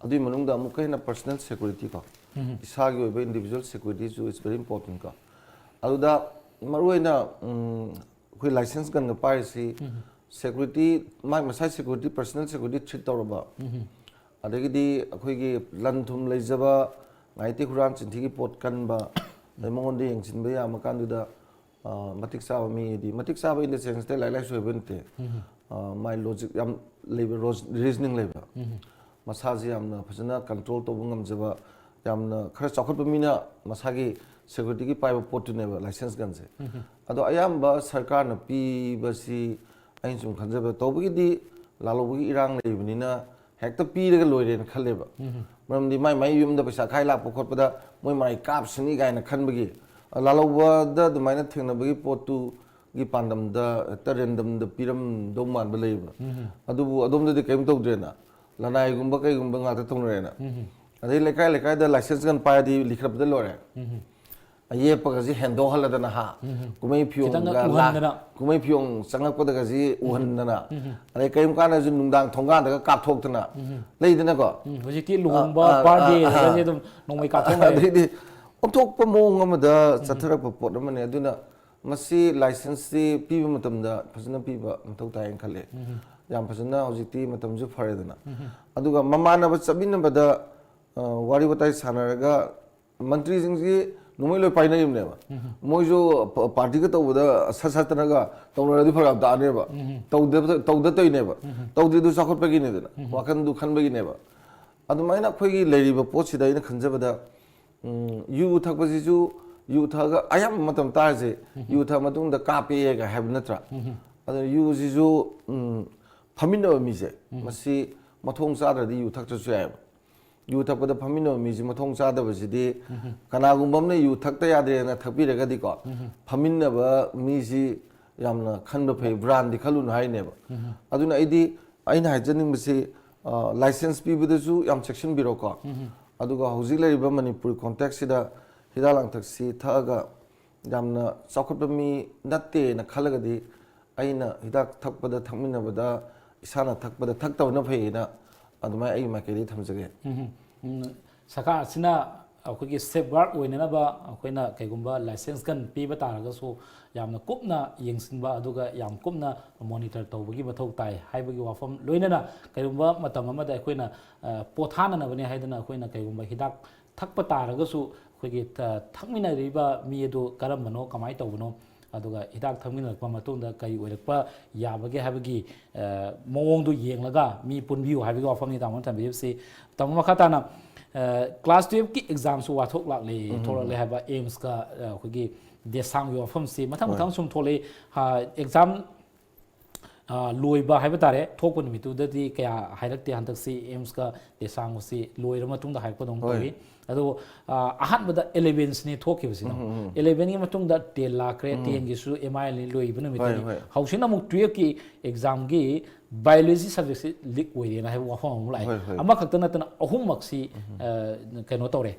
ꯑꯗꯨꯒꯤ ꯃꯅꯨꯡꯗ ꯑꯃꯨꯛꯀ ꯍꯦꯟꯅ personal security ꯀꯣ, ꯏꯁꯥꯒꯤ ꯑꯣꯏꯕ individual security ꯁꯨ is very important ꯀꯣ꯫ ꯑꯗꯨꯗ ꯃꯔꯨꯑꯣꯏꯅ, ꯎꯝ, ꯑꯩꯈꯣꯏ ꯂꯥꯏꯁꯦꯟꯁ ꯒꯟꯒ ꯄꯥꯏꯔꯤꯁꯤ security, ꯃꯥꯒꯤ ꯃꯁꯥꯒꯤ security, personal security treat ꯇꯧꯔꯕ, ꯑꯗꯒꯤꯗꯤ ꯑꯩꯈꯣꯏꯒꯤ ꯂꯟ ꯊꯨꯝ ꯂꯩꯖꯕ, ꯉꯥꯏꯇꯩ ꯍꯨꯔꯥꯟ ꯆꯤꯟꯊꯤꯒꯤ ꯄꯣꯠ ꯀꯟꯕ, ꯑꯗꯩ ꯃꯉꯣꯟꯗ ꯌꯦꯡꯁꯤꯟꯕ ꯌꯥꯕ ꯀꯥꯟꯗꯨꯗ, ꯑ, ꯃꯇꯤꯛ ꯆꯥꯕ ꯃꯤ ꯍꯥꯏꯗꯤ, ꯃꯇꯤꯛ ꯆꯥꯕ in the sense ꯇ ꯂꯥꯏꯔꯤꯛ ꯂꯥꯏꯁꯨ ꯍꯩꯕ ꯅꯠꯇꯦ꯫ ꯑ, ꯃꯥꯏ logic ꯌꯥꯝ ꯂꯩꯕ, ꯔꯣ-, reasoning ꯂꯩꯕ, ꯃꯁꯥꯁꯤ ꯌꯥꯝꯅ ꯐꯖꯅ control ꯇꯧꯕ ꯉꯝꯖꯕ, ꯌꯥꯝꯅ ꯈꯔ ꯆꯥꯎꯈꯠꯄ ꯃꯤꯅ ꯃꯁꯥꯒꯤ security ꯒꯤ ꯄꯥꯏꯕ ꯄꯣꯠꯇꯨꯅꯦꯕ ꯂꯥꯏꯁꯦꯟꯁ ꯒꯟꯁꯦ꯫ ꯑꯗꯣ ꯑꯌꯥꯝꯕ ꯁꯔꯀꯥꯔꯅ ꯄꯤꯕꯁꯤ ꯑꯩꯅ ꯁꯨꯝ ꯈꯟꯖꯕ, ꯇꯧꯕꯒꯤꯗꯤ ꯂꯥꯜꯍꯧꯕꯒꯤ ꯏꯔꯥꯡ ꯂꯩꯕꯅꯤꯅ ꯍꯦꯛꯇ ꯄꯤꯔꯒ ꯂꯣꯏꯔꯦꯅ ꯈꯜꯂꯦꯕ꯫ ꯃꯔꯝꯗꯤ ꯃꯥꯏ ꯃꯥꯏ ꯌꯨꯝꯗ ꯄꯩꯁꯥ ꯈꯥꯏ ꯂꯥꯛꯄ ꯈꯣꯠꯄꯗ ꯃꯣꯏ ꯃꯔꯥꯏ ꯀꯥꯞꯁꯅꯤ ꯀꯥꯏꯅ ꯈꯟꯕꯒꯤ, ꯑ, ꯂꯥꯜꯍꯧꯕꯗ ꯑꯗꯨꯃꯥꯏꯅ ꯊꯦꯡꯅꯕꯒꯤ ꯄꯣꯠꯇꯨꯒꯤ ꯄꯥꯟꯗꯝꯗ ꯍꯦꯛꯇ random ꯗ ꯄꯤꯔꯝꯗꯧ ꯃꯥꯟꯕ ꯂꯩꯌꯦꯕ꯫ ꯑꯗꯨꯕꯨ ꯑꯗꯣꯝꯗꯗꯤ ꯀꯔꯤꯝ ꯇꯧꯗ꯭ꯔꯦꯅ, ꯂꯅꯥꯏꯒꯨꯝꯕ ꯀꯩꯒꯨꯝꯕ ꯉꯥꯛꯇ ꯇꯧꯅꯔꯦꯅ꯫ ꯑꯗꯩ ꯂꯩꯀꯥꯏ ꯂꯩꯀꯥꯏꯗ ꯂꯥꯏꯁꯦꯟꯁ ꯒꯟ ꯄꯥꯏꯔꯗꯤ ꯂꯤꯈꯠꯄꯗ ꯂꯣꯏꯔꯦ꯫ ꯑꯌꯦꯞꯄꯒꯁꯤ ꯍꯦꯟꯗꯣꯛꯍꯜꯂꯗꯅ, ꯍꯥ, ꯀꯨꯝꯍꯩ ꯐꯤꯌꯣꯡꯒ ꯈꯤꯇꯪꯒ ꯎꯍꯟꯗꯅ꯫ ꯀꯨꯝꯍꯩ ꯐꯤꯌꯣꯡ ꯆꯪꯉꯛꯄꯗꯒꯁꯤ ꯎꯍꯟꯗꯅ, ꯑꯗꯩ ꯀꯔꯤꯒꯨꯝꯕ ꯀꯥꯟꯗꯁꯨ ꯅꯨꯡꯗꯥꯡ ꯊꯣꯡꯒꯥꯟꯗꯒ ꯀꯥꯞꯊꯣꯛꯇꯅ ꯂꯩꯗꯅꯀꯣ. ꯎꯝ, ꯍꯧꯖꯤꯛꯇꯤ ꯂꯨꯍꯣꯡꯕ, ꯑꯥ, ꯑꯥ, ꯕꯥꯔꯗꯦ ꯑꯥ, ꯑꯥ꯫ ꯑꯗꯨꯝ ꯅꯣꯡꯃꯩ ꯀꯥꯞꯊꯣꯛꯅꯔꯦ꯫ ꯑꯗꯩꯗꯤ ꯑꯣꯟꯊꯣꯛꯄ ꯃꯑꯣꯡ ꯑꯃꯗ ꯆꯠꯊꯔꯛꯄ ꯄꯣꯠ ꯑꯃꯅꯤ꯫ ꯑꯗꯨꯅ ꯃꯁꯤ ꯂꯥꯏꯁꯦꯟꯁꯁꯤ ꯄꯤꯕ ꯃꯇꯝꯗ ꯐꯖꯅ ꯄꯤꯕ ꯃꯊꯧ ꯇꯥꯏꯅ ꯈꯜꯂꯦ꯫ ꯌꯥꯝ ꯐꯖꯅ ꯍꯧꯖꯤꯛꯇꯤ ꯃꯇꯝꯁꯨ ꯐꯔꯦꯗꯅ꯫ ꯑꯗꯨꯒ ꯃꯃꯥꯟꯅꯕ ꯆꯠꯃꯤꯟꯅꯕꯗ, ꯑ, ꯋꯥꯔꯤ ꯋꯥꯇꯥꯏ ꯁꯥꯟꯅꯔꯒ ꯃꯟꯇ꯭ꯔꯤꯁꯤꯡꯁꯤ ꯅꯣꯡꯃꯩ ꯂꯣꯏ ꯄꯥꯏꯅꯔꯤꯕꯅꯦꯕ꯫ ꯃꯣꯏꯁꯨ ꯄ-, ꯄꯥꯔꯇꯤꯒ ꯇꯧꯕꯗ ꯁꯠ ꯁꯠꯇꯅꯒ ꯇꯧꯅꯔꯗꯤ ꯐꯔꯛ ꯌꯥꯝ ꯇꯥꯅꯦꯕ꯫ ꯇꯧꯗ-, ꯇꯧꯗ ꯇꯧꯏꯅꯦꯕ꯫ ꯇꯧꯗ꯭ꯔꯤꯗꯨ ꯆꯥꯎꯈꯠꯄꯒꯤꯅꯦꯗꯅ, ꯋꯥꯈꯟꯗꯨ ꯈꯟꯕꯒꯤꯅꯦꯕ꯫ ꯑꯗꯨꯃꯥꯏꯅ ꯑꯩꯈꯣꯏꯒꯤ ꯂꯩꯔꯤꯕ ꯄꯣꯠꯁꯤꯗ ꯑꯩꯅ ꯈꯟꯖꯕꯗ, ꯎꯝ, ꯌꯨ ꯊꯛꯄꯁꯤꯁꯨ, ꯌꯨ ꯊꯛꯑꯒ ꯑꯌꯥꯝꯕ ꯃꯇꯝ ꯇꯥꯔꯁꯦ, ꯌꯨ ꯊꯛꯑ ꯃꯇꯨꯡꯗ ꯀꯥꯞꯄꯦꯒ ꯍꯥꯏꯕ ꯅꯠꯇ꯭ꯔꯥ? ꯑꯗꯨꯅ ꯌꯨꯁꯤꯁꯨ, ꯎꯝ, ꯐꯝꯃꯤꯟꯅꯕ ꯃꯤꯁꯦ, ꯃꯁꯤ ꯃꯊꯣꯡ ꯆꯥꯗ꯭ꯔꯗꯤ ꯌꯨ ꯊꯛꯇ꯭ꯔꯁꯨ ꯌꯥꯏꯑꯕ꯫ ꯌꯨ ꯊꯛꯄꯗ ꯐꯝꯃꯤꯟꯅꯕ ꯃꯤꯁꯤ ꯃꯊꯣꯡ ꯆꯥꯗꯕꯁꯤꯗꯤ, ꯀꯅꯥꯒꯨꯝꯕ ꯑꯃꯅ ꯌꯨ ꯊꯛꯇ ꯌꯥꯗ꯭ꯔꯦꯅ ꯊꯛꯄꯤꯔꯒꯗꯤꯀꯣ, ꯐꯝꯃꯤꯟꯅꯕ ꯃꯤꯁꯤ ꯌꯥꯝꯅ ꯈꯟꯕ ꯐꯩ, ꯕ꯭ꯔꯥꯟꯗꯤ ꯈꯜꯂꯨꯅꯨ ꯍꯥꯏꯅꯦꯕ꯫ ꯑꯗꯨꯅ ꯑꯩꯗꯤ, ꯑꯩꯅ ꯍꯥꯏꯖꯅꯤꯡꯕꯁꯤ, ꯑ, ꯂꯥꯏꯁꯦꯟꯁ ꯄꯤꯕꯗꯁꯨ ꯌꯥꯝ ꯆꯦꯛꯁꯤꯟꯕꯤꯔꯣꯀꯣ꯫ ꯑꯗꯨꯒ ꯍꯧꯖꯤꯛ ꯂꯩꯔꯤꯕ ꯃꯅꯤꯄꯨꯔ ꯀꯣꯟꯇꯦꯛꯁꯁꯤꯗ ꯍꯤꯗꯥꯛ ꯂꯥꯡꯊꯛꯁꯤ ꯊꯛꯑꯒ ꯌꯥꯝꯅ ꯆꯥꯎꯈꯠꯄ ꯃꯤ ꯅꯠꯇꯦꯅ ꯈꯜꯂꯒꯗꯤ, ꯑꯩꯅ ꯍꯤꯗꯥꯛ ꯊꯛꯄꯗ, ꯊꯛꯃꯤꯟꯅꯕꯗ, ꯏꯁꯥꯅ ꯊꯛꯄꯗ ꯊꯛꯇꯕꯅ ꯐꯩꯌꯦꯅ ꯑꯗꯨꯃꯥꯏꯅ ꯑꯩꯒꯤ ꯃꯥꯏꯀꯩꯗꯒꯤ ꯊꯝꯖꯒꯦ꯫ ꯎꯝ, ꯁꯔꯀꯥꯔ ꯑꯁꯤꯅ ꯑꯩꯈꯣꯏꯒꯤ ꯁꯦꯐ ꯒꯥꯔꯗ ꯑꯣꯏꯅꯅꯕ ꯑꯩꯈꯣꯏꯅ ꯀꯩꯒꯨꯝꯕ ꯂꯥꯏꯁꯦꯟꯁ ꯒꯟ ꯄꯤꯕ ꯇꯥꯔꯒꯁꯨ ꯌꯥꯝꯅ ꯀꯨꯞꯅ ꯌꯦꯡꯁꯤꯟꯕ ꯑꯗꯨꯒ ꯌꯥꯝ ꯀꯨꯞꯅ ꯃꯣꯅꯤꯇꯔ ꯇꯧꯕꯒꯤ ꯃꯊꯧ ꯇꯥꯏ ꯍꯥꯏꯕꯒꯤ ꯋꯥꯐꯝ, ꯂꯣꯏꯅꯅ ꯀꯔꯤꯒꯨꯝꯕ ꯃꯇꯝ ꯑꯃꯗ ꯑꯩꯈꯣꯏꯅ, ꯑ, ꯄꯣꯊꯥꯅꯅꯕꯅꯦ ꯍꯥꯏꯗꯅ ꯑꯩꯈꯣꯏꯅ ꯀꯔꯤꯒꯨꯝꯕ ꯍꯤꯗꯥꯛ ꯊꯛꯄ ꯇꯥꯔꯒꯁꯨ ꯑꯩꯈꯣꯏꯒꯤ ꯊ-, ꯊꯛꯃꯤꯟꯅꯔꯤꯕ ꯃꯤ ꯑꯗꯨ ꯀꯔꯝꯕꯅꯣ, ꯀꯃꯥꯏꯅ ꯇꯧꯕꯅꯣ, ꯑꯗꯨꯒ ꯍꯤꯗꯥꯛ ꯊꯛꯃꯤꯟꯅꯔꯛꯄ ꯃꯇꯨꯡꯗ ꯀꯔꯤ ꯑꯣꯏꯔꯛꯄ ꯌꯥꯕꯒꯦ ꯍꯥꯏꯕꯒꯤ, ꯑ, ꯃꯑꯣꯡꯗꯨ ꯌꯦꯡꯂꯒ ꯃꯤ ꯄꯨꯟꯕꯤꯌꯨ ꯍꯥꯏꯕꯒꯤ ꯋꯥꯐꯝꯅꯤ ꯇꯥꯃꯣꯅ ꯊꯝꯕꯤꯔꯤꯕꯁꯤ꯫ ꯇꯥꯃꯣ, ꯃꯈꯥ ꯇꯥꯅ, ꯑ, ꯀ꯭ꯂꯥꯁ ꯇꯨꯌꯦꯜꯐꯀꯤ ꯑꯦꯛꯖꯥꯝꯁꯨ ꯋꯥꯊꯣꯛ ꯂꯥꯛꯂꯦ, ꯊꯣꯛꯂꯛꯂꯦ ꯍꯥꯏꯕ ꯑꯦꯝꯁꯀ, ꯑ, ꯑꯩꯈꯣꯏꯒꯤ ꯗꯦꯁꯥꯡꯒꯤ ꯋꯥꯐꯝꯁꯤ ꯃꯊꯪ ꯃꯊꯪ ꯁꯨꯝ ꯊꯣꯛꯂꯛꯏ꯫ ꯑ, ꯑꯦꯛꯖꯥꯝ ꯑ, ꯂꯣꯏꯕ ꯍꯥꯏꯕ ꯇꯥꯔꯦ, ꯊꯣꯛꯄ ꯅꯨꯃꯤꯠꯇꯨꯗꯗꯤ ꯀꯌꯥ ꯍꯥꯏꯔꯛꯇꯦ꯫ ꯍꯟꯗꯛꯁꯤ ꯑꯦꯝꯁꯀ ꯗꯦꯁꯥꯡꯒꯁꯤ ꯂꯣꯏꯔ ꯃꯇꯨꯡꯗ ꯍꯥꯏꯔꯛꯄꯗꯧꯅ ꯍꯣꯏ꯫ ꯇꯧꯏ꯫ ꯑꯗꯨꯕꯨ ꯑ, ꯑꯍꯥꯟꯕꯗ elevenꯁꯤꯅꯤ ꯊꯣꯛꯈꯤꯕꯁꯤꯅ꯫ Elevenꯒꯤ ꯃꯇꯨꯡꯗ ten ꯂꯥꯛꯈ꯭ꯔꯦ꯫ Tenꯒꯤꯁꯨ ꯑꯦꯝ ꯑꯥꯏ ꯑꯦꯜ ꯂꯣꯏꯕ ꯅꯨꯃꯤꯠꯇꯅꯤ꯫ ꯍꯣꯏ, ꯍꯣꯏ꯫ ꯍꯧꯖꯤꯛꯅ ꯑꯃꯨꯛ twelveꯀꯤ examꯒꯤ biology subjectꯁꯤ leak ꯑꯣꯏꯔꯦꯅ ꯍꯥꯏꯕ ꯋꯥꯐꯝ ꯑꯃ ꯂꯥꯛꯑꯦ꯫ ꯍꯣꯏ, ꯍꯣꯏ꯫ ꯑꯃꯈꯛꯇ ꯅꯠꯇꯅ ꯑꯍꯨꯝꯃꯛꯁꯤ ꯑ, ꯀꯩꯅꯣ ꯇꯧꯔꯦ,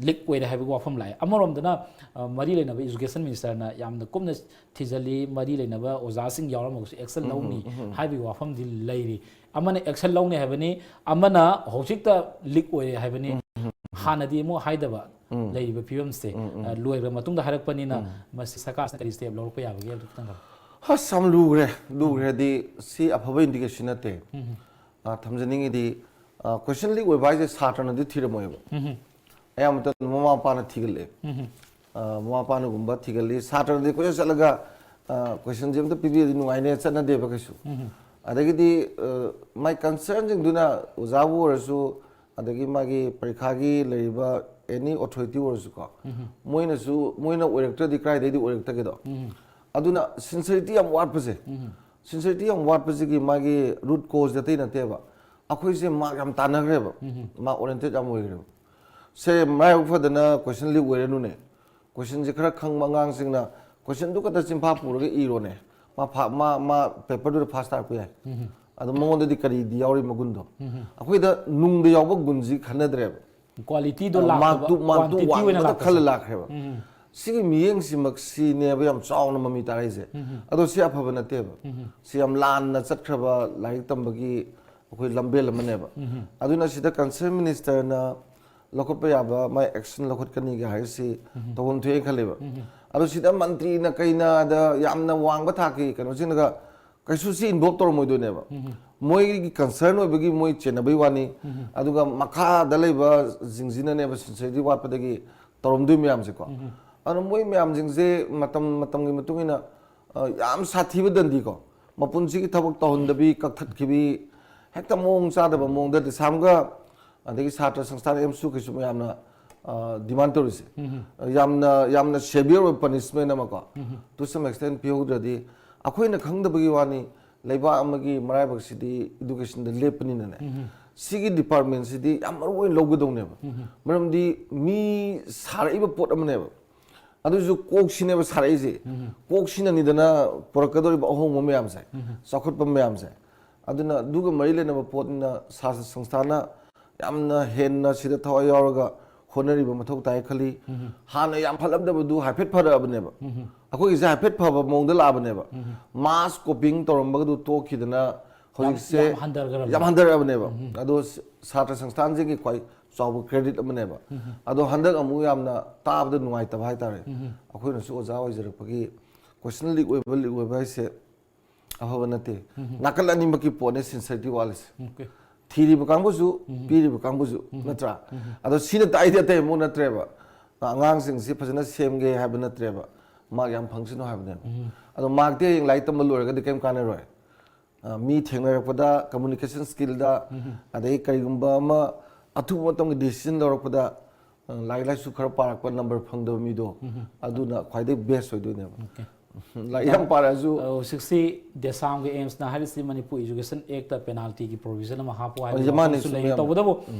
leak ꯑꯣꯏꯔꯦ ꯍꯥꯏꯕꯒꯤ ꯋꯥꯐꯝ ꯂꯥꯛꯑꯦ꯫ ꯑꯃꯔꯣꯝꯗꯅ ꯑ, ꯃꯔꯤ ꯂꯩꯅꯕ education ministerꯅ ꯌꯥꯝꯅ ꯀꯨꯞꯅ ꯊꯤꯖꯤꯜꯂꯤ, ꯃꯔꯤ ꯂꯩꯅꯕ ꯑꯣꯖꯥꯁꯤꯡ ꯌꯥꯎꯔꯝꯃꯒꯁꯨ action ꯂꯧꯅꯤ ꯍꯥꯏꯕꯒꯤ ꯋꯥꯐꯝꯗꯤ ꯂꯩꯔꯤ꯫ ꯑꯃꯅ action ꯂꯧꯅꯤ ꯍꯥꯏꯕꯅꯤ, ꯑꯃꯅ ꯍꯧꯖꯤꯛꯇ leak ꯑꯣꯏꯔꯦ ꯍꯥꯏꯕꯅꯤ꯫ ꯍꯥꯟꯅꯗꯤ ꯑꯃꯨꯛ ꯍꯥꯏꯗꯕ ꯂꯩꯔꯤꯕ ꯐꯤꯕꯝꯁꯦ, ꯑ, ꯂꯣꯏꯈ꯭ꯔ ꯃꯇꯨꯡꯗ ꯍꯥꯏꯔꯛꯄꯅꯤꯅ ꯃꯁꯤ ꯁꯔꯀꯥꯔꯁꯤꯅ ꯀꯔꯤ step ꯂꯧꯔꯛꯄ ꯌꯥꯕꯒꯦ ꯍꯥꯏꯕꯗꯨ ꯈꯤꯇꯪ ꯍꯥꯏꯔꯣ꯫ ꯑꯁ, ꯌꯥꯝ ꯂꯨꯈ꯭ꯔꯦ, ꯂꯨꯈ꯭ꯔꯦꯗꯤ꯫ ꯁꯤ ꯑꯐꯕ indication ꯅꯠꯇꯦ꯫ ꯑ, ꯊꯝꯖꯅꯤꯡꯉꯤꯗꯤ, ꯑ, question leak ꯑꯣꯏꯕ ꯍꯥꯏꯁꯦ ꯁꯥꯇ꯭ꯔꯅꯗꯤ ꯊꯤꯔꯝꯃꯣꯏꯕ꯫ ꯑꯌꯥꯝꯕ ꯃꯇꯝꯗ ꯃꯃꯥ ꯃꯄꯥꯅ ꯊꯤꯒꯠꯂꯛꯑꯦ꯫ ꯑ, ꯃꯃꯥ ꯃꯄꯥꯅꯒꯨꯝꯕ ꯊꯤꯒꯠꯂꯤ꯫ ꯁꯥꯇ꯭ꯔꯅꯗꯤ ꯀꯣꯏꯆꯠ ꯆꯠꯂꯒ, ꯑ, questionꯁꯦ ꯑꯝꯇ ꯄꯤꯕꯤꯔꯗꯤ ꯅꯨꯡꯉꯥꯏꯅꯦ ꯆꯠꯅꯗꯦꯕ ꯀꯩꯁꯨ꯫ ꯑꯗꯒꯤꯗꯤ, ꯑ, ꯃꯥꯏ concernꯁꯤꯡꯗꯨꯅ ꯑꯣꯖꯥꯕꯨ ꯑꯣꯏꯔꯁꯨ, ꯑꯗꯒꯤ ꯃꯥꯒꯤ ꯄꯔꯤꯈꯥꯒꯤ ꯂꯩꯔꯤꯕ any authority ꯑꯣꯏꯔꯁꯨꯀꯣ, ꯃꯣꯏꯅꯁꯨ, ꯃꯣꯏꯅ ꯑꯣꯏꯔꯛꯇ꯭ꯔꯗꯤ ꯀꯗꯥꯏꯗꯩꯗꯤ ꯑꯣꯏꯔꯛꯇꯒꯦꯗꯣ? ꯑꯗꯨꯅ sincerity ꯌꯥꯝ ꯋꯥꯠꯄꯁꯦ, sincerity ꯌꯥꯝ ꯋꯥꯠꯄꯁꯤꯒꯤ ꯃꯥꯒꯤ root causeꯁꯦ ꯑꯇꯩ ꯅꯠꯇꯦꯕ꯫ ꯑꯩꯈꯣꯏꯁꯦ mark ꯌꯥꯝ ꯇꯥꯟꯅꯈ꯭ꯔꯦꯕ, mark oriented ꯌꯥꯝ ꯑꯣꯏꯈ꯭ꯔꯦꯕ꯫ ꯁꯦ, ꯃꯔꯥꯏꯕꯛ ꯐꯗꯅ question leak ꯑꯣꯏꯔꯅꯨꯅꯦ꯫ Questionꯁꯦ ꯈꯔ ꯈꯪꯕ ꯑꯉꯥꯡꯁꯤꯡꯅ questionꯗꯨ ꯈꯛꯇ ꯆꯤꯟꯐꯥ ꯄꯨꯔꯒ ꯏꯔꯣꯅꯦ꯫ ꯃꯥ ꯐꯥ-, ꯃꯥ, ꯃꯥ paperꯗꯨꯗ first ꯇꯥꯔꯛꯄ ꯌꯥꯏ꯫ ꯑꯗꯣ ꯃꯉꯣꯟꯗꯗꯤ ꯀꯔꯤꯗꯤ ꯌꯥꯎꯔꯤ ꯃꯒꯨꯟꯗꯣ? ꯑꯩꯈꯣꯏꯗ ꯅꯨꯡꯗ ꯌꯥꯎꯕ ꯒꯨꯟꯁꯤ ꯈꯟꯅꯗ꯭ꯔꯦꯕ꯫ Qualityꯗꯣ ꯑ, ꯂꯥꯛꯇꯕ, markꯇꯨ, markꯇꯨ quantity ꯑꯣꯏꯅ ꯋꯥꯡꯃꯗ ꯂꯥꯛꯄꯁꯦ꯫ ꯈꯜꯂ ꯂꯥꯛꯈ꯭ꯔꯦꯕ꯫ ꯁꯤꯒꯤ ꯃꯤꯠꯌꯦꯡꯁꯤꯃꯛꯁꯤꯅꯦꯕ ꯌꯥꯝ ꯆꯥꯎꯅ ꯃꯃꯤ ꯇꯥꯔꯛꯏꯁꯦ꯫ ꯑꯗꯣ ꯁꯤ ꯑꯐꯕ ꯅꯠꯇꯦꯕ꯫ ꯁꯤ ꯌꯥꯝ ꯂꯥꯟꯅ ꯆꯠꯈ꯭ꯔꯕ ꯂꯥꯏꯔꯤꯛ ꯇꯝꯕꯒꯤ ꯑꯩꯈꯣꯏ ꯂꯝꯕꯦꯜ ꯑꯃꯅꯦꯕ꯫ ꯑꯗꯨꯅ ꯁꯤꯗ concerned ministerꯅ ꯂꯧꯈꯠꯄ ꯌꯥꯕ ꯃꯥꯏ action ꯂꯧꯈꯠꯀꯅꯤꯒ ꯍꯥꯏꯔꯤꯁꯤ ꯇꯧꯐꯝ ꯊꯣꯛꯑꯦꯅ ꯈꯜꯂꯦꯕ꯫ ꯑꯗꯣ ꯁꯤꯗ ꯃꯟꯇ꯭ꯔꯤꯅ ꯀꯩꯅ ꯑꯗ ꯌꯥꯝꯅ ꯋꯥꯡꯕ ꯊꯥꯛꯀꯤ ꯀꯩꯅꯣꯁꯤꯡꯅꯒ ꯀꯩꯁꯨ ꯁꯤ involve ꯇꯧꯔꯝꯃꯣꯏꯗꯣꯏꯅꯦꯕ꯫ ꯃꯣꯏꯒꯤ concern ꯑꯣꯏꯕꯒꯤ ꯃꯣꯏ ꯆꯦꯟꯅꯕꯩ ꯋꯥꯅꯤ꯫ ꯑꯗꯨꯒ ꯃꯈꯥꯗ ꯂꯩꯕ ꯁꯤꯡꯁꯤꯅꯅꯦꯕ sincerity ꯋꯥꯠꯄꯗꯒꯤ ꯇꯧꯔꯝꯗꯣꯏ ꯃꯌꯥꯝꯁꯦꯀꯣ꯫ ꯑꯗꯨꯅ ꯃꯣꯏ ꯃꯌꯥꯝꯁꯤꯡꯁꯦ ꯃꯇꯝ ꯃꯇꯝꯒꯤ ꯃꯇꯨꯡ ꯏꯟꯅ, ꯑ, ꯌꯥꯝ ꯁꯥꯊꯤꯕ ꯗꯟꯗꯤꯀꯣ, ꯃꯄꯨꯟꯁꯤꯒꯤ ꯊꯕꯛ ꯇꯧꯍꯟꯗꯕꯤ ꯀꯛꯊꯠꯈꯤꯕꯤ, ꯍꯦꯛꯇ ꯃꯑꯣꯡ ꯆꯥꯗꯕ ꯃꯑꯣꯡꯗ ꯗꯤꯁꯥꯝꯒ ꯑꯗꯒꯤ ꯁꯥꯇ꯭ꯔ ꯁꯪꯁꯊꯥꯟ ꯑꯦꯝꯁꯨ ꯀꯩꯁꯨ ꯃꯌꯥꯝꯅ, ꯑ, demand ꯇꯧꯔꯤꯁꯦ꯫ ꯌꯥꯝꯅ, ꯌꯥꯝꯅ severe ꯑꯣꯏꯕ punishment ꯑꯃꯀꯣ, to some extent ꯄꯤꯍꯧꯗ꯭ꯔꯗꯤ, ꯑꯩꯈꯣꯏꯅ ꯈꯪꯗꯕꯒꯤ ꯋꯥꯅꯤ, ꯂꯩꯕꯥꯛ ꯑꯃꯒꯤ ꯃꯔꯥꯏꯕꯛꯁꯤꯗꯤ educationꯗ ꯂꯦꯞꯄꯅꯤꯅꯅꯦ꯫ ꯁꯤꯒꯤ ꯗꯤꯄꯥꯔꯠꯃꯦꯟꯁꯤꯗꯤ ꯌꯥꯝ ꯃꯔꯨ ꯑꯣꯏꯅ ꯂꯧꯒꯗꯧꯅꯦꯕ꯫ ꯃꯔꯝꯗꯤ ꯃꯤ ꯁꯥꯔꯛꯏꯕ ꯄꯣꯠ ꯑꯃꯅꯦꯕ꯫ ꯑꯗꯨꯁꯨ ꯀꯣꯛꯁꯤꯅꯦꯕ ꯁꯥꯔꯛꯏꯁꯦ꯫ ꯀꯣꯛꯁꯤꯅꯅꯤꯗꯅ ꯄꯨꯔꯛꯀꯗꯧꯔꯤꯕ ꯑꯍꯣꯡꯕ ꯃꯌꯥꯝꯁꯦ, ꯆꯥꯎꯈꯠꯄ ꯃꯌꯥꯝꯁꯦ꯫ ꯑꯗꯨꯅ ꯑꯗꯨꯒ ꯃꯔꯤ ꯂꯩꯅꯕ ꯄꯣꯠꯅꯤꯅ ꯁꯥꯇ꯭ꯔ ꯁꯪꯁꯊꯥꯟꯅ ꯌꯥꯝꯅ ꯍꯦꯟꯅ ꯁꯤꯗ ꯊꯋꯥꯏ ꯌꯥꯎꯔꯒ ꯍꯣꯠꯅꯔꯤꯕ ꯃꯊꯧ ꯇꯥꯏ ꯈꯜꯂꯤ꯫ ꯍꯥꯟꯅ ꯌꯥꯝ ꯐꯠꯂꯝꯗꯕꯗꯨ ꯍꯥꯏꯐꯦꯠ ꯐꯔꯛꯑꯕꯅꯦꯕ꯫ ꯑꯩꯈꯣꯏꯒꯤꯁꯦ ꯍꯥꯏꯐꯦꯠ ꯐꯕ ꯃꯑꯣꯡꯗ ꯂꯥꯛꯑꯕꯅꯦꯕ꯫ ꯃꯥꯁ ꯀꯣꯄꯤꯡ ꯇꯧꯔꯝꯕꯒꯗꯨ ꯇꯣꯛꯈꯤꯗꯅ ꯍꯧꯖꯤꯛꯁꯦ ꯌꯥꯝ ꯍꯟꯊꯔꯛꯈ꯭ꯔꯕꯅꯦ꯫ ꯌꯥꯝ ꯍꯟꯊꯔꯛꯑꯕꯅꯦꯕ꯫ ꯑꯗꯣ ꯁ- ꯁꯥꯇ꯭ꯔ ꯁꯪꯁꯊꯥꯟꯁꯤꯡꯒꯤ ꯈ꯭ꯋꯥꯏ ꯆꯥꯎꯕ ꯀ꯭ꯔꯦꯗꯤꯠ ꯑꯃꯅꯦꯕ꯫ ꯑꯗꯣ ꯍꯟꯗꯛ ꯑꯃꯨꯛ ꯌꯥꯝꯅ ꯇꯥꯕꯗ ꯅꯨꯡꯉꯥꯏꯇꯕ ꯍꯥꯏꯇꯥꯔꯦ꯫ ꯑꯩꯈꯣꯏꯅꯁꯨ ꯑꯣꯖꯥ ꯑꯣꯏꯖꯔꯛꯄꯒꯤ ꯀꯣꯏꯁꯟ ꯂꯤꯛ ꯑꯣꯏꯕ ꯂꯤꯛ ꯑꯣꯏꯕ ꯍꯥꯏꯁꯦ ꯑꯐꯕ ꯅꯠꯇꯦ꯫ ꯅꯥꯀꯜ ꯑꯅꯤꯃꯛꯀꯤ ꯄꯣꯠꯅꯦ ꯁꯤꯟꯁꯔꯇꯤ ꯋꯥꯠꯂꯤꯁꯦ꯫ Okay. ꯊꯤꯔꯤꯕ ꯀꯥꯡꯕꯨꯁꯨ ꯄꯤꯔꯤꯕ ꯀꯥꯡꯕꯨꯁꯨ ꯅꯠꯇ꯭ꯔꯥ? ꯑꯗꯣ ꯁꯤꯅ ꯇꯥꯛꯏꯗꯤ ꯑꯇꯩ ꯑꯃꯨꯛ ꯅꯠꯇ꯭ꯔꯦꯕ꯫ ꯑꯉꯥꯡꯁꯤꯡꯁꯤ ꯐꯖꯅ ꯁꯦꯝꯒꯦ ꯍꯥꯏꯕ ꯅꯠꯇ꯭ꯔꯦꯕ, ꯃꯥꯔꯛ ꯌꯥꯝ ꯐꯪꯁꯅꯨ ꯍꯥꯏꯕꯅꯦꯕ꯫ ꯑꯗꯣ ꯃꯥꯔꯛꯇꯤ ꯍꯌꯦꯡ ꯂꯥꯏꯔꯤꯛ ꯇꯝꯕ ꯂꯣꯏꯔꯒꯗꯤ ꯀꯩꯝ ꯀꯥꯟꯅꯔꯣꯏ꯫ ꯑ, ꯃꯤ ꯊꯦꯡꯅꯔꯛꯄꯗ, ꯀꯝꯃꯨꯅꯤꯀꯦꯁꯟ ꯁ꯭ꯀꯤꯜꯗ, ꯑꯗꯩ ꯀꯔꯤꯒꯨꯝꯕ ꯑꯃ ꯑꯊꯨꯕ ꯃꯇꯝꯒꯤ ꯗꯤꯁꯤꯖꯟ ꯂꯧꯔꯛꯄꯗ, ꯑ, ꯂꯥꯏꯔꯤꯛ ꯂꯥꯏꯁꯨ ꯈꯔ ꯄꯥꯔꯛꯄ, ꯅꯝꯕꯔ ꯐꯪꯗꯕ ꯃꯤꯗꯣ, ꯑꯗꯨꯅ ꯈ꯭ꯋꯥꯏꯗꯒꯤ ꯕꯦꯁ ꯑꯣꯏꯗꯣꯏꯅꯦꯕ꯫ Okay. ꯂꯥꯏꯔꯤꯛ ꯌꯥꯝ ꯄꯥꯔꯛꯑꯁꯨ꯫ ꯑ, ꯍꯧꯖꯤꯛꯁꯤ ꯗꯦꯁꯥꯝꯒꯤ ꯑꯦꯝꯁꯅ ꯍꯥꯏꯔꯤꯁꯤ ꯃꯅꯤꯄꯨꯔ ꯏꯖꯨꯀꯦꯁꯟ ꯑꯦꯛꯇ ꯄꯦꯅꯥꯜꯇꯤꯒꯤ ꯄ꯭ꯔꯣꯚꯤꯖꯟ ꯑꯃ ꯍꯥꯞꯄꯨ ꯍꯥꯏꯕ ꯑꯣ, ꯃꯥꯅꯦ, ꯋꯥꯐꯝꯁꯨ ꯆꯨꯝꯃꯦ ꯂꯩꯔꯤ꯫ ꯌꯥꯝꯅ꯫ ꯇꯧꯕꯇꯕꯨ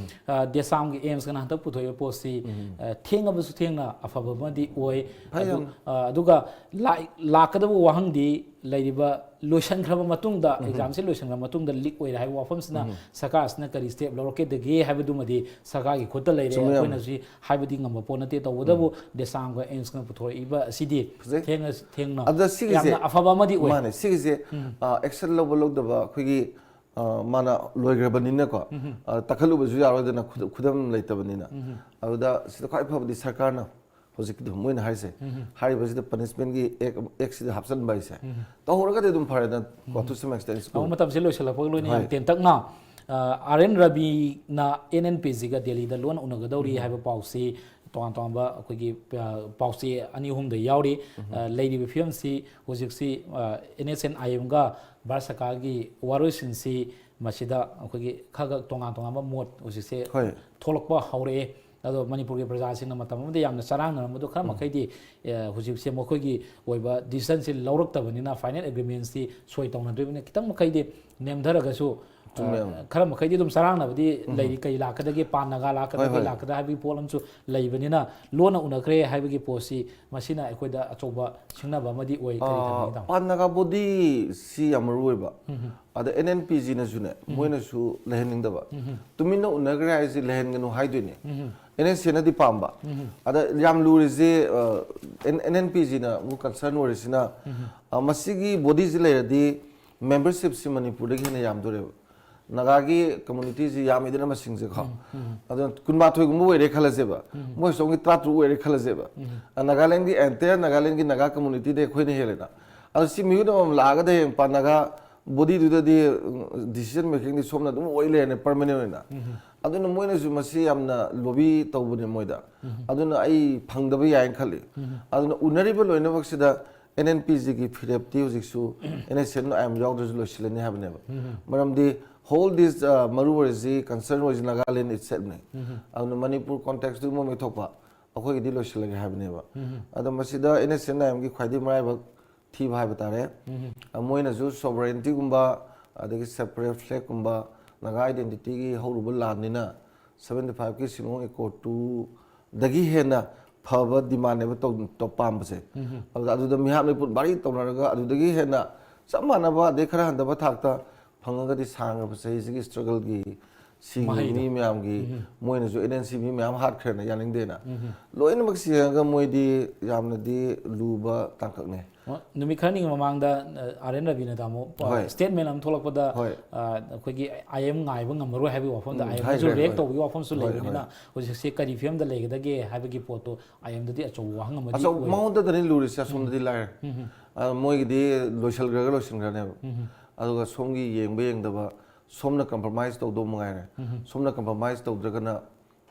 ꯑ, ꯗꯦꯁꯥꯝꯒꯤ ꯑꯦꯝꯁꯀꯅ ꯍꯟꯗꯛ ꯄꯨꯊꯣꯛꯏꯕ ꯄꯣꯠꯁꯤ ꯑ, ꯊꯦꯡꯉꯕꯁꯨ ꯊꯦꯡꯅ ꯑꯐꯕ ꯑꯃꯗꯤ ꯑꯣꯏ꯫ ꯐꯩ ꯑꯗꯨ, ꯌꯥꯝꯅ꯫ ꯑ, ꯑꯗꯨꯒ ꯂꯥꯛ- ꯂꯥꯛꯀꯗꯕ ꯋꯥꯍꯪꯗꯤ ꯂꯩꯔꯤꯕ ꯂꯣꯏꯁꯤꯟꯈ꯭ꯔꯕ ꯃꯇꯨꯡꯗ, ꯑꯦꯛꯖꯥꯝꯁꯤ ꯂꯣꯏꯁꯤꯟꯈ꯭ꯔꯕ ꯃꯇꯨꯡꯗ ꯂꯤꯛ ꯑꯣꯏꯔꯦ ꯍꯥꯏꯕ ꯋꯥꯐꯝꯁꯤꯅ ꯁꯔꯀꯥꯔꯁꯤꯅ ꯀꯔꯤ ꯁ꯭ꯇꯦꯞ ꯂꯧꯔꯛꯀꯗꯒꯦ ꯍꯥꯏꯕꯗꯨꯃꯗꯤ ꯁꯔꯀꯥꯔꯒꯤ ꯈꯨꯠꯇ ꯂꯩꯔꯦ꯫ ꯆꯨꯝꯃꯦ ꯌꯥꯝꯅ꯫ ꯑꯩꯈꯣꯏꯅꯁꯨ ꯍꯥꯏꯕꯗꯤ ꯉꯝꯕ ꯄꯣꯠ ꯅꯠꯇꯦ꯫ ꯇꯧꯕꯇꯕꯨ ꯗꯦꯁꯥꯝꯒ ꯑꯦꯝꯁꯀꯅ ꯄꯨꯊꯣꯔꯛꯏꯕ ꯑꯁꯤꯗꯤ ꯐꯖꯩ꯫ ꯊꯦꯡꯅ ꯊꯦꯡꯅ ꯑꯗ ꯁꯤꯒꯤꯁꯦ ꯌꯥꯝꯅ ꯑꯐꯕ ꯑꯃꯗꯤ ꯑꯣꯏ꯫ ꯃꯥꯅꯦ, ꯁꯤꯒꯤꯁꯦ, ꯑ, ꯑꯦꯛꯁꯟ ꯂꯧꯕ ꯂꯧꯗꯕ ꯑꯩꯈꯣꯏꯒꯤ, ꯑ, ꯃꯥꯅ ꯂꯣꯏꯈ꯭ꯔꯕꯅꯤꯅꯀꯣ, ꯑ, ꯇꯛꯈꯠꯂꯨꯕꯁꯨ ꯌꯥꯔꯣꯏꯗꯅ, ꯈꯨꯗ- ꯈꯨꯗꯝ ꯂꯩꯇꯕꯅꯤꯅ꯫ ꯑꯗꯨꯗ ꯁꯤꯗ ꯈ꯭ꯋꯥꯏ ꯐꯕꯗꯤ ꯁꯔꯀꯥꯔꯅ ꯍꯧꯖꯤꯛꯀꯤꯗꯣ ꯃꯣꯏꯅ ꯍꯥꯏꯁꯦ, ꯍꯥꯏꯔꯤꯕꯁꯤꯗ ꯄꯅꯤꯁꯃꯦꯟꯒꯤ ꯑꯦꯛ ꯑꯦꯛꯁꯤꯗ ꯍꯥꯞꯆꯤꯟꯕ ꯍꯥꯏꯁꯦ ꯇꯧꯍꯧꯔꯒꯗꯤ ꯑꯗꯨꯝ ꯐꯔꯦꯗ, to some extent, ꯑꯃꯨꯛ ꯃꯇꯝꯁꯦ ꯂꯣꯏꯁꯤꯜꯂꯛꯄꯒ ꯂꯣꯏꯅ ꯌꯥꯝ ꯍꯣꯏ꯫ ꯇꯦꯟꯇꯛꯅ, ꯑ, ꯑꯥꯔ ꯑꯦꯟ ꯔꯕꯤꯅ ꯑꯦꯟ ꯑꯦꯟ ꯄꯤ ꯖꯤꯒ ꯗꯦꯜꯂꯤꯗ ꯂꯣꯟ ꯎꯅꯒꯗꯧꯔꯤ ꯍꯥꯏꯕ ꯄꯥꯎꯁꯤ ꯇꯣꯉꯥꯟ ꯇꯣꯉꯥꯟꯕ ꯑꯩꯈꯣꯏꯒꯤ, ꯑ, ꯄꯥꯎꯆꯦ ꯑꯅꯤ ꯑꯍꯨꯝꯗ ꯌꯥꯎꯔꯤ꯫ ꯑ, ꯂꯩꯔꯤꯕ ꯐꯤꯕꯝꯁꯤ ꯍꯧꯖꯤꯛꯁꯤ, ꯑ, ꯑꯦꯟ ꯑꯦꯁ ꯑꯦꯟ ꯑꯥꯏ ꯑꯦꯝꯒ ꯚꯥꯔꯠ ꯁꯔꯀꯥꯔꯒꯤ ꯋꯥꯔꯣꯏꯁꯤꯟꯁꯤ ꯃꯁꯤꯗ ꯑꯩꯈꯣꯏꯒꯤ ꯈꯔ ꯈꯔ ꯇꯣꯉꯥꯟ ꯇꯣꯉꯥꯟꯕ ꯃꯣꯠ ꯍꯧꯖꯤꯛꯁꯦ ꯍꯣꯏ꯫ ꯊꯣꯛꯂꯛꯄ ꯍꯧꯔꯛꯑꯦ꯫ ꯑꯗꯣ ꯃꯅꯤꯄꯨꯔꯒꯤ ꯄ꯭ꯔꯖꯥꯁꯤꯡꯅ ꯃꯇꯝ ꯑꯃꯗ ꯌꯥꯝꯅ ꯆꯔꯥꯡꯅꯔꯝꯕꯗꯣ ꯈꯔ ꯃꯈꯩꯗꯤ, ꯑ, ꯍꯧꯖꯤꯛꯁꯦ ꯃꯈꯣꯏꯒꯤ ꯑꯣꯏꯕ ꯗꯤꯁꯤꯖꯟꯁꯤ ꯂꯧꯔꯛꯇꯕꯅꯤꯅ, ꯐꯥꯏꯅꯦꯜ ꯑꯦꯒ꯭ꯔꯤꯃꯦꯟꯁꯤ ꯁꯣꯏ ꯇꯧꯅꯗ꯭ꯔꯤꯕꯅꯤꯅ ꯈꯤꯇꯪ ꯃꯈꯩꯗꯤ ꯅꯦꯝꯊꯔꯒꯁꯨ, ꯆꯨꯝꯃꯦ꯫ ꯑ, ꯈꯔ ꯃꯈꯩꯗꯤ ꯑꯗꯨꯝ ꯆꯔꯥꯡꯅꯕꯗꯤ ꯂꯩꯔꯤ꯫ ꯀꯩ ꯂꯥꯛꯀꯗꯒꯦ, ꯄꯥꯟ ꯅꯥꯒꯥ ꯂꯥꯛꯀꯗꯒꯦ, ꯍꯣꯏ, ꯍꯣꯏ꯫ ꯂꯥꯛꯀꯗ ꯍꯥꯏꯕꯒꯤ ꯄꯣꯠ ꯑꯃꯁꯨ ꯂꯩꯕꯅꯤꯅ, ꯂꯣꯟꯅ ꯎꯅꯈ꯭ꯔꯦ ꯍꯥꯏꯕꯒꯤ ꯄꯣꯠꯁꯤ ꯃꯁꯤꯅ ꯑꯩꯈꯣꯏꯗ ꯑꯆꯧꯕ ꯁꯤꯡꯅꯕ ꯑꯃꯗꯤ ꯑꯣꯏ꯫ ꯀꯔꯤ ꯈꯟꯕꯤ, ꯇꯥꯃꯣ? ꯄꯥꯟ ꯅꯥꯒꯥ ꯕꯣꯗꯤ ꯁꯤ ꯌꯥꯝ ꯃꯔꯨ ꯑꯣꯏꯕ꯫ ꯑꯗ ꯑꯦꯟ ꯑꯦꯟ ꯄꯤ ꯖꯤꯅꯁꯨꯅꯦ, ꯃꯣꯏꯅꯁꯨ ꯂꯩꯍꯟꯅꯤꯡꯗꯕ꯫ ꯇꯨꯃꯤꯟꯅ ꯎꯅꯈ꯭ꯔꯦ ꯍꯥꯏꯁꯦ ꯂꯩꯍꯟꯒꯅꯨ ꯍꯥꯏꯗꯣꯏꯅꯦ꯫ ꯑꯦꯟ ꯑꯦꯟ ꯁꯤꯅꯗꯤ ꯄꯥꯝꯕ꯫ ꯑꯗ ꯌꯥꯝ ꯂꯨꯔꯤꯁꯦ, ꯑꯦꯟ ꯑꯦꯟ ꯄꯤ ꯖꯤꯅ ꯑꯃꯨꯛ ꯀꯟꯁꯔꯟ ꯑꯣꯏꯔꯤꯁꯤꯅ, ꯑ, ꯃꯁꯤꯒꯤ ꯕꯣꯗꯤꯁꯤ ꯂꯩꯔꯗꯤ ꯃꯦꯝꯕꯔꯁꯤꯞꯁꯤ ꯃꯅꯤꯄꯨꯔꯗꯒꯤ ꯍꯦꯟꯅ ꯌꯥꯝꯗꯣꯔꯦꯕ꯫ ꯅꯥꯒꯥꯒꯤ ꯀꯝꯃꯨꯅꯤꯇꯤꯁꯤ ꯌꯥꯝꯃꯤꯗꯅ ꯃꯁꯤꯡꯁꯦꯀꯣ꯫ ꯑꯗꯨꯅ ꯀꯨꯟꯃꯥꯊꯣꯏꯒꯨꯝꯕ ꯑꯣꯏꯔꯦ ꯈꯜꯂꯁꯦꯕ꯫ ꯃꯣꯏ ꯁꯣꯝꯒꯤ ꯇꯔꯥꯇꯔꯨꯛ ꯑꯣꯏꯔꯦ ꯈꯜꯂꯁꯦꯕ꯫ ꯑ, ꯅꯥꯒꯥꯂꯦꯟꯒꯤ, ꯑꯦꯟꯇꯌꯔ ꯅꯥꯒꯥꯂꯦꯟꯒꯤ ꯅꯥꯒꯥ ꯀꯝꯃꯨꯅꯤꯇꯤꯗꯩ ꯑꯩꯈꯣꯏꯅ ꯍꯦꯜꯂꯦꯅ꯫ ꯑꯗꯣ ꯁꯤ ꯃꯤꯍꯨꯠ ꯑꯃꯃꯝ ꯂꯥꯛꯑꯒꯗꯤ ꯍꯌꯦꯡ ꯄꯥꯟ ꯅꯥꯒꯥ ꯕꯣꯗꯤꯗꯨꯗꯗꯤ, ꯎꯝ, ꯗꯤꯁꯤꯖꯟ ꯃꯦꯀꯤꯡꯗꯤ ꯁꯣꯝꯅ ꯑꯗꯨꯝ ꯑꯣꯏ ꯂꯩꯔꯅꯤ ꯄꯔꯃꯅꯦꯟ ꯑꯣꯏꯅ꯫ ꯑꯗꯨꯅ ꯃꯣꯏꯅꯁꯨ ꯃꯁꯤ ꯌꯥꯝꯅ ꯂꯣꯕꯤ ꯇꯧꯕꯅꯦ ꯃꯣꯏꯗ꯫ ꯑꯗꯨꯅ ꯑꯩ ꯐꯪꯗꯕ ꯌꯥꯏꯅ ꯈꯜꯂꯤ꯫ ꯑꯗꯨꯅ ꯎꯅꯔꯤꯕ ꯂꯣꯏꯅꯃꯛꯁꯤꯗ ꯑꯦꯟ ꯑꯦꯟ ꯄꯤ ꯖꯤꯒꯤ ꯐꯤꯔꯦꯞꯇꯤ ꯍꯧꯖꯤꯛꯁꯨ N S N I M ꯌꯥꯎꯗ꯭ꯔꯁꯨ ꯂꯣꯏꯁꯤꯜꯂꯅꯤ ꯍꯥꯏꯕꯅꯦꯕ꯫ ꯃꯔꯝꯗꯤ ꯍꯣꯜ ꯗꯤꯁ, ꯑ, ꯃꯔꯨ ꯑꯣꯏꯔꯤꯁꯤ, ꯀꯟꯁꯔꯟ ꯑꯣꯏꯔꯤꯁꯤ ꯅꯥꯒꯥꯂꯦꯟ ꯏꯠꯁꯦꯜꯐꯅꯤ꯫ ꯑꯗꯨꯅ ꯃꯅꯤꯄꯨꯔ ꯀꯣꯟꯇꯦꯛꯁꯇꯨ ꯃꯣꯏ ꯊꯣꯛꯄ ꯑꯩꯈꯣꯏꯒꯤꯗꯤ ꯂꯣꯏꯁꯤꯜꯂꯒꯦ ꯍꯥꯏꯕꯅꯦꯕ꯫ ꯑꯗꯣ ꯃꯁꯤꯗ ꯑꯦꯟ ꯑꯦꯁ ꯑꯦꯟ ꯑꯥꯏ ꯑꯦꯝꯒꯤ ꯈ꯭ꯋꯥꯏꯗꯒꯤ ꯃꯔꯥꯏꯕꯛ ꯊꯤꯕ ꯍꯥꯏꯕ ꯇꯥꯔꯦ꯫ ꯑ, ꯃꯣꯏꯅꯁꯨ ꯁꯣꯕꯔꯦꯟꯇꯤꯒꯨꯝꯕ, ꯑꯗꯒꯤ ꯁꯦꯄꯔꯦꯠ ꯐ꯭ꯂꯦꯛꯀꯨꯝꯕ, ꯅꯥꯒꯥ ꯑꯥꯏꯗꯦꯟꯇꯤꯇꯤꯒꯤ ꯍꯧꯔꯨꯕ ꯂꯥꯟꯅꯤꯅ ꯁꯚꯦꯟꯇꯤ ꯐꯥꯏꯚꯀꯤ ꯁꯤꯂꯣꯡ ꯑꯦꯀꯣꯔꯗꯇꯨꯗꯒꯤ ꯍꯦꯟꯅ ꯐꯕ ꯗꯤꯃꯥꯟꯅꯦꯕ ꯇꯧ-, ꯇꯧ-, ꯄꯥꯝꯕꯁꯦ꯫ ꯑꯗꯨꯗ, ꯑꯗꯨꯗ ꯃꯤꯍꯥꯠ ꯃꯤꯄꯨꯟ ꯚꯥꯔꯤ ꯇꯧꯅꯔꯒ ꯑꯗꯨꯗꯒꯤ ꯍꯦꯟꯅ ꯆꯞ ꯃꯥꯟꯅꯕ ꯑꯗꯩ ꯈꯔ ꯍꯟꯊꯕ ꯊꯥꯛꯇ ꯐꯪꯉꯒꯗꯤ ꯁꯥꯡꯉꯕ ꯆꯍꯤꯁꯤꯒꯤ ꯁ꯭ꯇ꯭ꯔꯒꯜꯒꯤ ꯁꯤꯒꯤ ꯃꯍꯩꯗꯣ꯫ ꯃꯤ ꯃꯌꯥꯝꯒꯤ, ꯃꯣꯏꯅꯁꯨ ꯑꯦꯟ ꯑꯦꯟ ꯁꯤ ꯃꯤ ꯃꯌꯥꯝ ꯍꯥꯠꯈ꯭ꯔꯦꯅ ꯌꯥꯅꯤꯡꯗꯦꯅ꯫ ꯂꯣꯏꯅꯃꯛ ꯁꯤ ꯌꯦꯡꯉꯒ ꯃꯣꯏꯗꯤ ꯌꯥꯝꯅꯗꯤ ꯂꯨꯕ ꯇꯥꯡꯀꯛꯅꯦ꯫ ꯑꯣ, ꯅꯨꯃꯤꯠ ꯈꯔꯅꯤꯒꯤ ꯃꯃꯥꯡꯗ, ꯑ, ꯑꯥꯔ ꯑꯦꯟ ꯔꯕꯤꯅ ꯇꯥꯃꯣ, ꯑ, ꯍꯣꯏ꯫ ꯁ꯭ꯇꯦꯠꯃꯦꯟ ꯑꯃ ꯊꯣꯛꯂꯛꯄꯗ, ꯍꯣꯏ꯫ ꯑ, ꯑꯩꯈꯣꯏꯒꯤ ꯑꯥꯏ ꯑꯦꯝ ꯉꯥꯏꯕ ꯉꯝꯃꯔꯣꯏ ꯍꯥꯏꯕꯒꯤ ꯋꯥꯐꯝꯗ ꯎꯝ, ꯑꯥꯏ ꯑꯦꯝꯅꯁꯨ ꯍꯥꯏꯈ꯭ꯔꯦ, ꯔꯤꯌꯦꯛ ꯍꯣꯏ꯫ ꯇꯧꯕꯒꯤ ꯋꯥꯐꯝꯁꯨ ꯍꯣꯏ, ꯂꯩꯕꯅꯤꯅ, ꯍꯣꯏ꯫ ꯍꯧꯖꯤꯛꯁꯦ ꯀꯔꯤ ꯐꯤꯕꯝꯗ ꯂꯩꯒꯗꯒꯦ ꯍꯥꯏꯕꯒꯤ ꯄꯣꯠꯇꯣ ꯑꯥꯏ ꯑꯦꯝꯗꯗꯤ ꯑꯆꯧꯕ ꯋꯥꯍꯪ ꯑꯃꯗꯤ ꯑꯆꯧ-, ꯑꯣꯏ꯫ ꯃꯉꯣꯟꯗꯗꯅꯤ ꯂꯨꯔꯤꯁꯦ, ꯑꯁꯣꯝꯗꯗꯤ ꯂꯥꯏꯔꯦ꯫ ꯑ, ꯃꯣꯏꯒꯤꯗꯤ ꯂꯣꯏꯁꯤꯟꯈ꯭ꯔꯒ ꯂꯣꯏꯁꯤꯟꯈ꯭ꯔꯅꯦꯕ꯫ ꯑꯗꯨꯒ ꯁꯣꯝꯒꯤ ꯌꯦꯡꯕ ꯌꯦꯡꯗꯕ, ꯁꯣꯝꯅ ꯀꯝꯄ꯭ꯔꯣꯃꯥꯏꯁ ꯇꯧꯗꯧ ꯃꯉꯥꯏꯔꯦ꯫ ꯁꯣꯝꯅ ꯀꯝꯄ꯭ꯔꯣꯃꯥꯏꯁ ꯇꯧꯗ꯭ꯔꯒꯅ,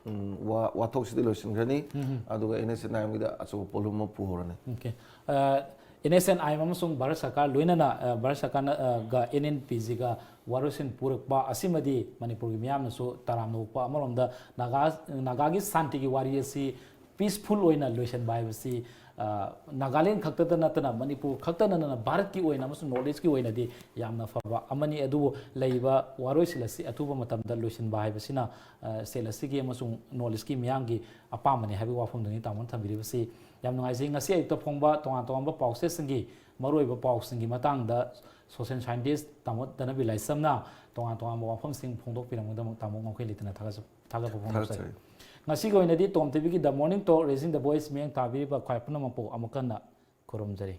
ꯎꯝ, ꯋꯥ-, ꯋꯥꯊꯣꯛꯁꯤꯗꯤ ꯂꯣꯏꯁꯤꯟꯈ꯭ꯔꯅꯤ꯫ ꯑꯗꯨꯒ ꯑꯦꯟ ꯑꯦꯁ ꯑꯦꯟ ꯑꯥꯏ ꯑꯦꯝꯒꯤꯗ ꯑꯆꯧꯕ ꯄꯣꯠꯂꯨꯝ ꯑꯃ ꯄꯨꯍꯧꯔꯅꯤ꯫ ꯑꯣꯀꯦ꯫ ꯑ, N S N I M ꯑꯃꯁꯨꯡ ꯚꯥꯔꯠ ꯁꯔꯀꯥꯔ ꯂꯣꯏꯅꯅ, ꯑ, ꯚꯥꯔꯠ ꯁꯔꯀꯥꯔꯅ, ꯑ, ꯒ ꯑꯦꯟ ꯑꯦꯟ ꯄꯤ ꯖꯤꯒ ꯋꯥꯔꯣꯏꯁꯤꯟ ꯄꯨꯔꯛꯄ ꯑꯁꯤꯃꯗꯤ ꯃꯅꯤꯄꯨꯔꯒꯤ ꯃꯤꯌꯥꯝꯅꯁꯨ ꯇꯔꯥꯝꯅ ꯑꯣꯛꯄ꯫ ꯑꯃꯔꯣꯝꯗ ꯅꯥꯒꯥ-, ꯅꯥꯒꯥꯒꯤ ꯁꯥꯟꯇꯤꯒꯤ ꯋꯥꯔꯤ ꯑꯁꯤ ꯄꯤꯁꯐꯨꯜ ꯑꯣꯏꯅ ꯂꯣꯏꯁꯤꯟꯕ ꯍꯥꯏꯕꯁꯤ, ꯑ, ꯅꯥꯒꯥꯂꯦꯟ ꯈꯛꯇꯗ ꯅꯠꯇꯅ ꯃꯅꯤꯄꯨꯔ ꯈꯛꯇ ꯅꯠꯇꯅ ꯚꯥꯔꯠꯀꯤ ꯑꯣꯏꯅ ꯑꯃꯁꯨꯡ ꯅꯣꯔꯠ ꯏꯁꯀꯤ ꯑꯣꯏꯅꯗꯤ ꯌꯥꯝꯅ ꯐꯕ ꯑꯃꯅꯤ꯫ ꯑꯗꯨꯕꯨ ꯂꯩꯔꯤꯕ ꯋꯥꯔꯣꯏꯁꯤꯜ ꯑꯁꯤ ꯑꯊꯨꯕ ꯃꯇꯝꯗ ꯂꯣꯏꯁꯤꯟꯕ ꯍꯥꯏꯕꯁꯤꯅ, ꯑ, ꯁ꯭ꯇꯦꯠ ꯑꯁꯤꯒꯤ ꯑꯃꯁꯨꯡ ꯅꯣꯔꯠ ꯏꯁꯀꯤ ꯃꯤꯌꯥꯝꯒꯤ ꯑꯄꯥꯝꯕꯅꯤ ꯍꯥꯏꯕꯒꯤ ꯋꯥꯐꯝꯗꯨꯅꯤ ꯇꯥꯃꯣꯅ ꯊꯝꯕꯤꯔꯤꯕꯁꯤ꯫ ꯌꯥꯝ ꯅꯨꯡꯉꯥꯏꯖꯩ꯫ ꯉꯁꯤ ꯑꯌꯨꯛꯇ ꯐꯣꯡꯕ ꯇꯣꯉꯥꯟ ꯇꯣꯉꯥꯟꯕ ꯄꯥꯎꯆꯦꯁꯤꯡꯒꯤ ꯃꯔꯨꯑꯣꯏꯕ ꯄꯥꯎꯁꯤꯡꯒꯤ ꯃꯇꯥꯡꯗ ꯁꯣꯁꯤꯌꯦꯜ ꯁꯥꯏꯟꯇꯤꯁ ꯇꯥꯃꯣ ꯙꯅꯕꯤ ꯂꯥꯏꯁ꯭ꯔꯝꯅ ꯇꯣꯉꯥꯟ ꯇꯣꯉꯥꯟꯕ ꯋꯥꯐꯝꯁꯤꯡ ꯐꯣꯡꯗꯣꯛꯄꯤꯔꯝꯕꯒꯤꯗꯃꯛ ꯇꯥꯃꯣ ꯉꯝꯈꯩ ꯂꯩꯇꯅ ꯊꯥꯒꯠꯆ-, ꯊꯥꯒꯠꯄ ꯐꯣꯡꯗꯣꯛꯆꯔꯤ꯫ ꯊꯥꯒꯠꯆꯔꯤ꯫ ꯉꯁꯤꯒꯤ ꯑꯣꯏꯅꯗꯤ ꯇꯣꯝ ꯇꯤꯚꯤꯒꯤ The Morning Talk, Raising the Voice ꯃꯤꯠꯌꯦꯡ ꯇꯥꯕꯤꯔꯤꯕ ꯈ꯭ꯋꯥꯏ ꯄꯨꯝꯅꯃꯛꯄꯨ ꯑꯃꯨꯛ ꯍꯟꯅ ꯈꯨꯔꯨꯝꯖꯔꯤ꯫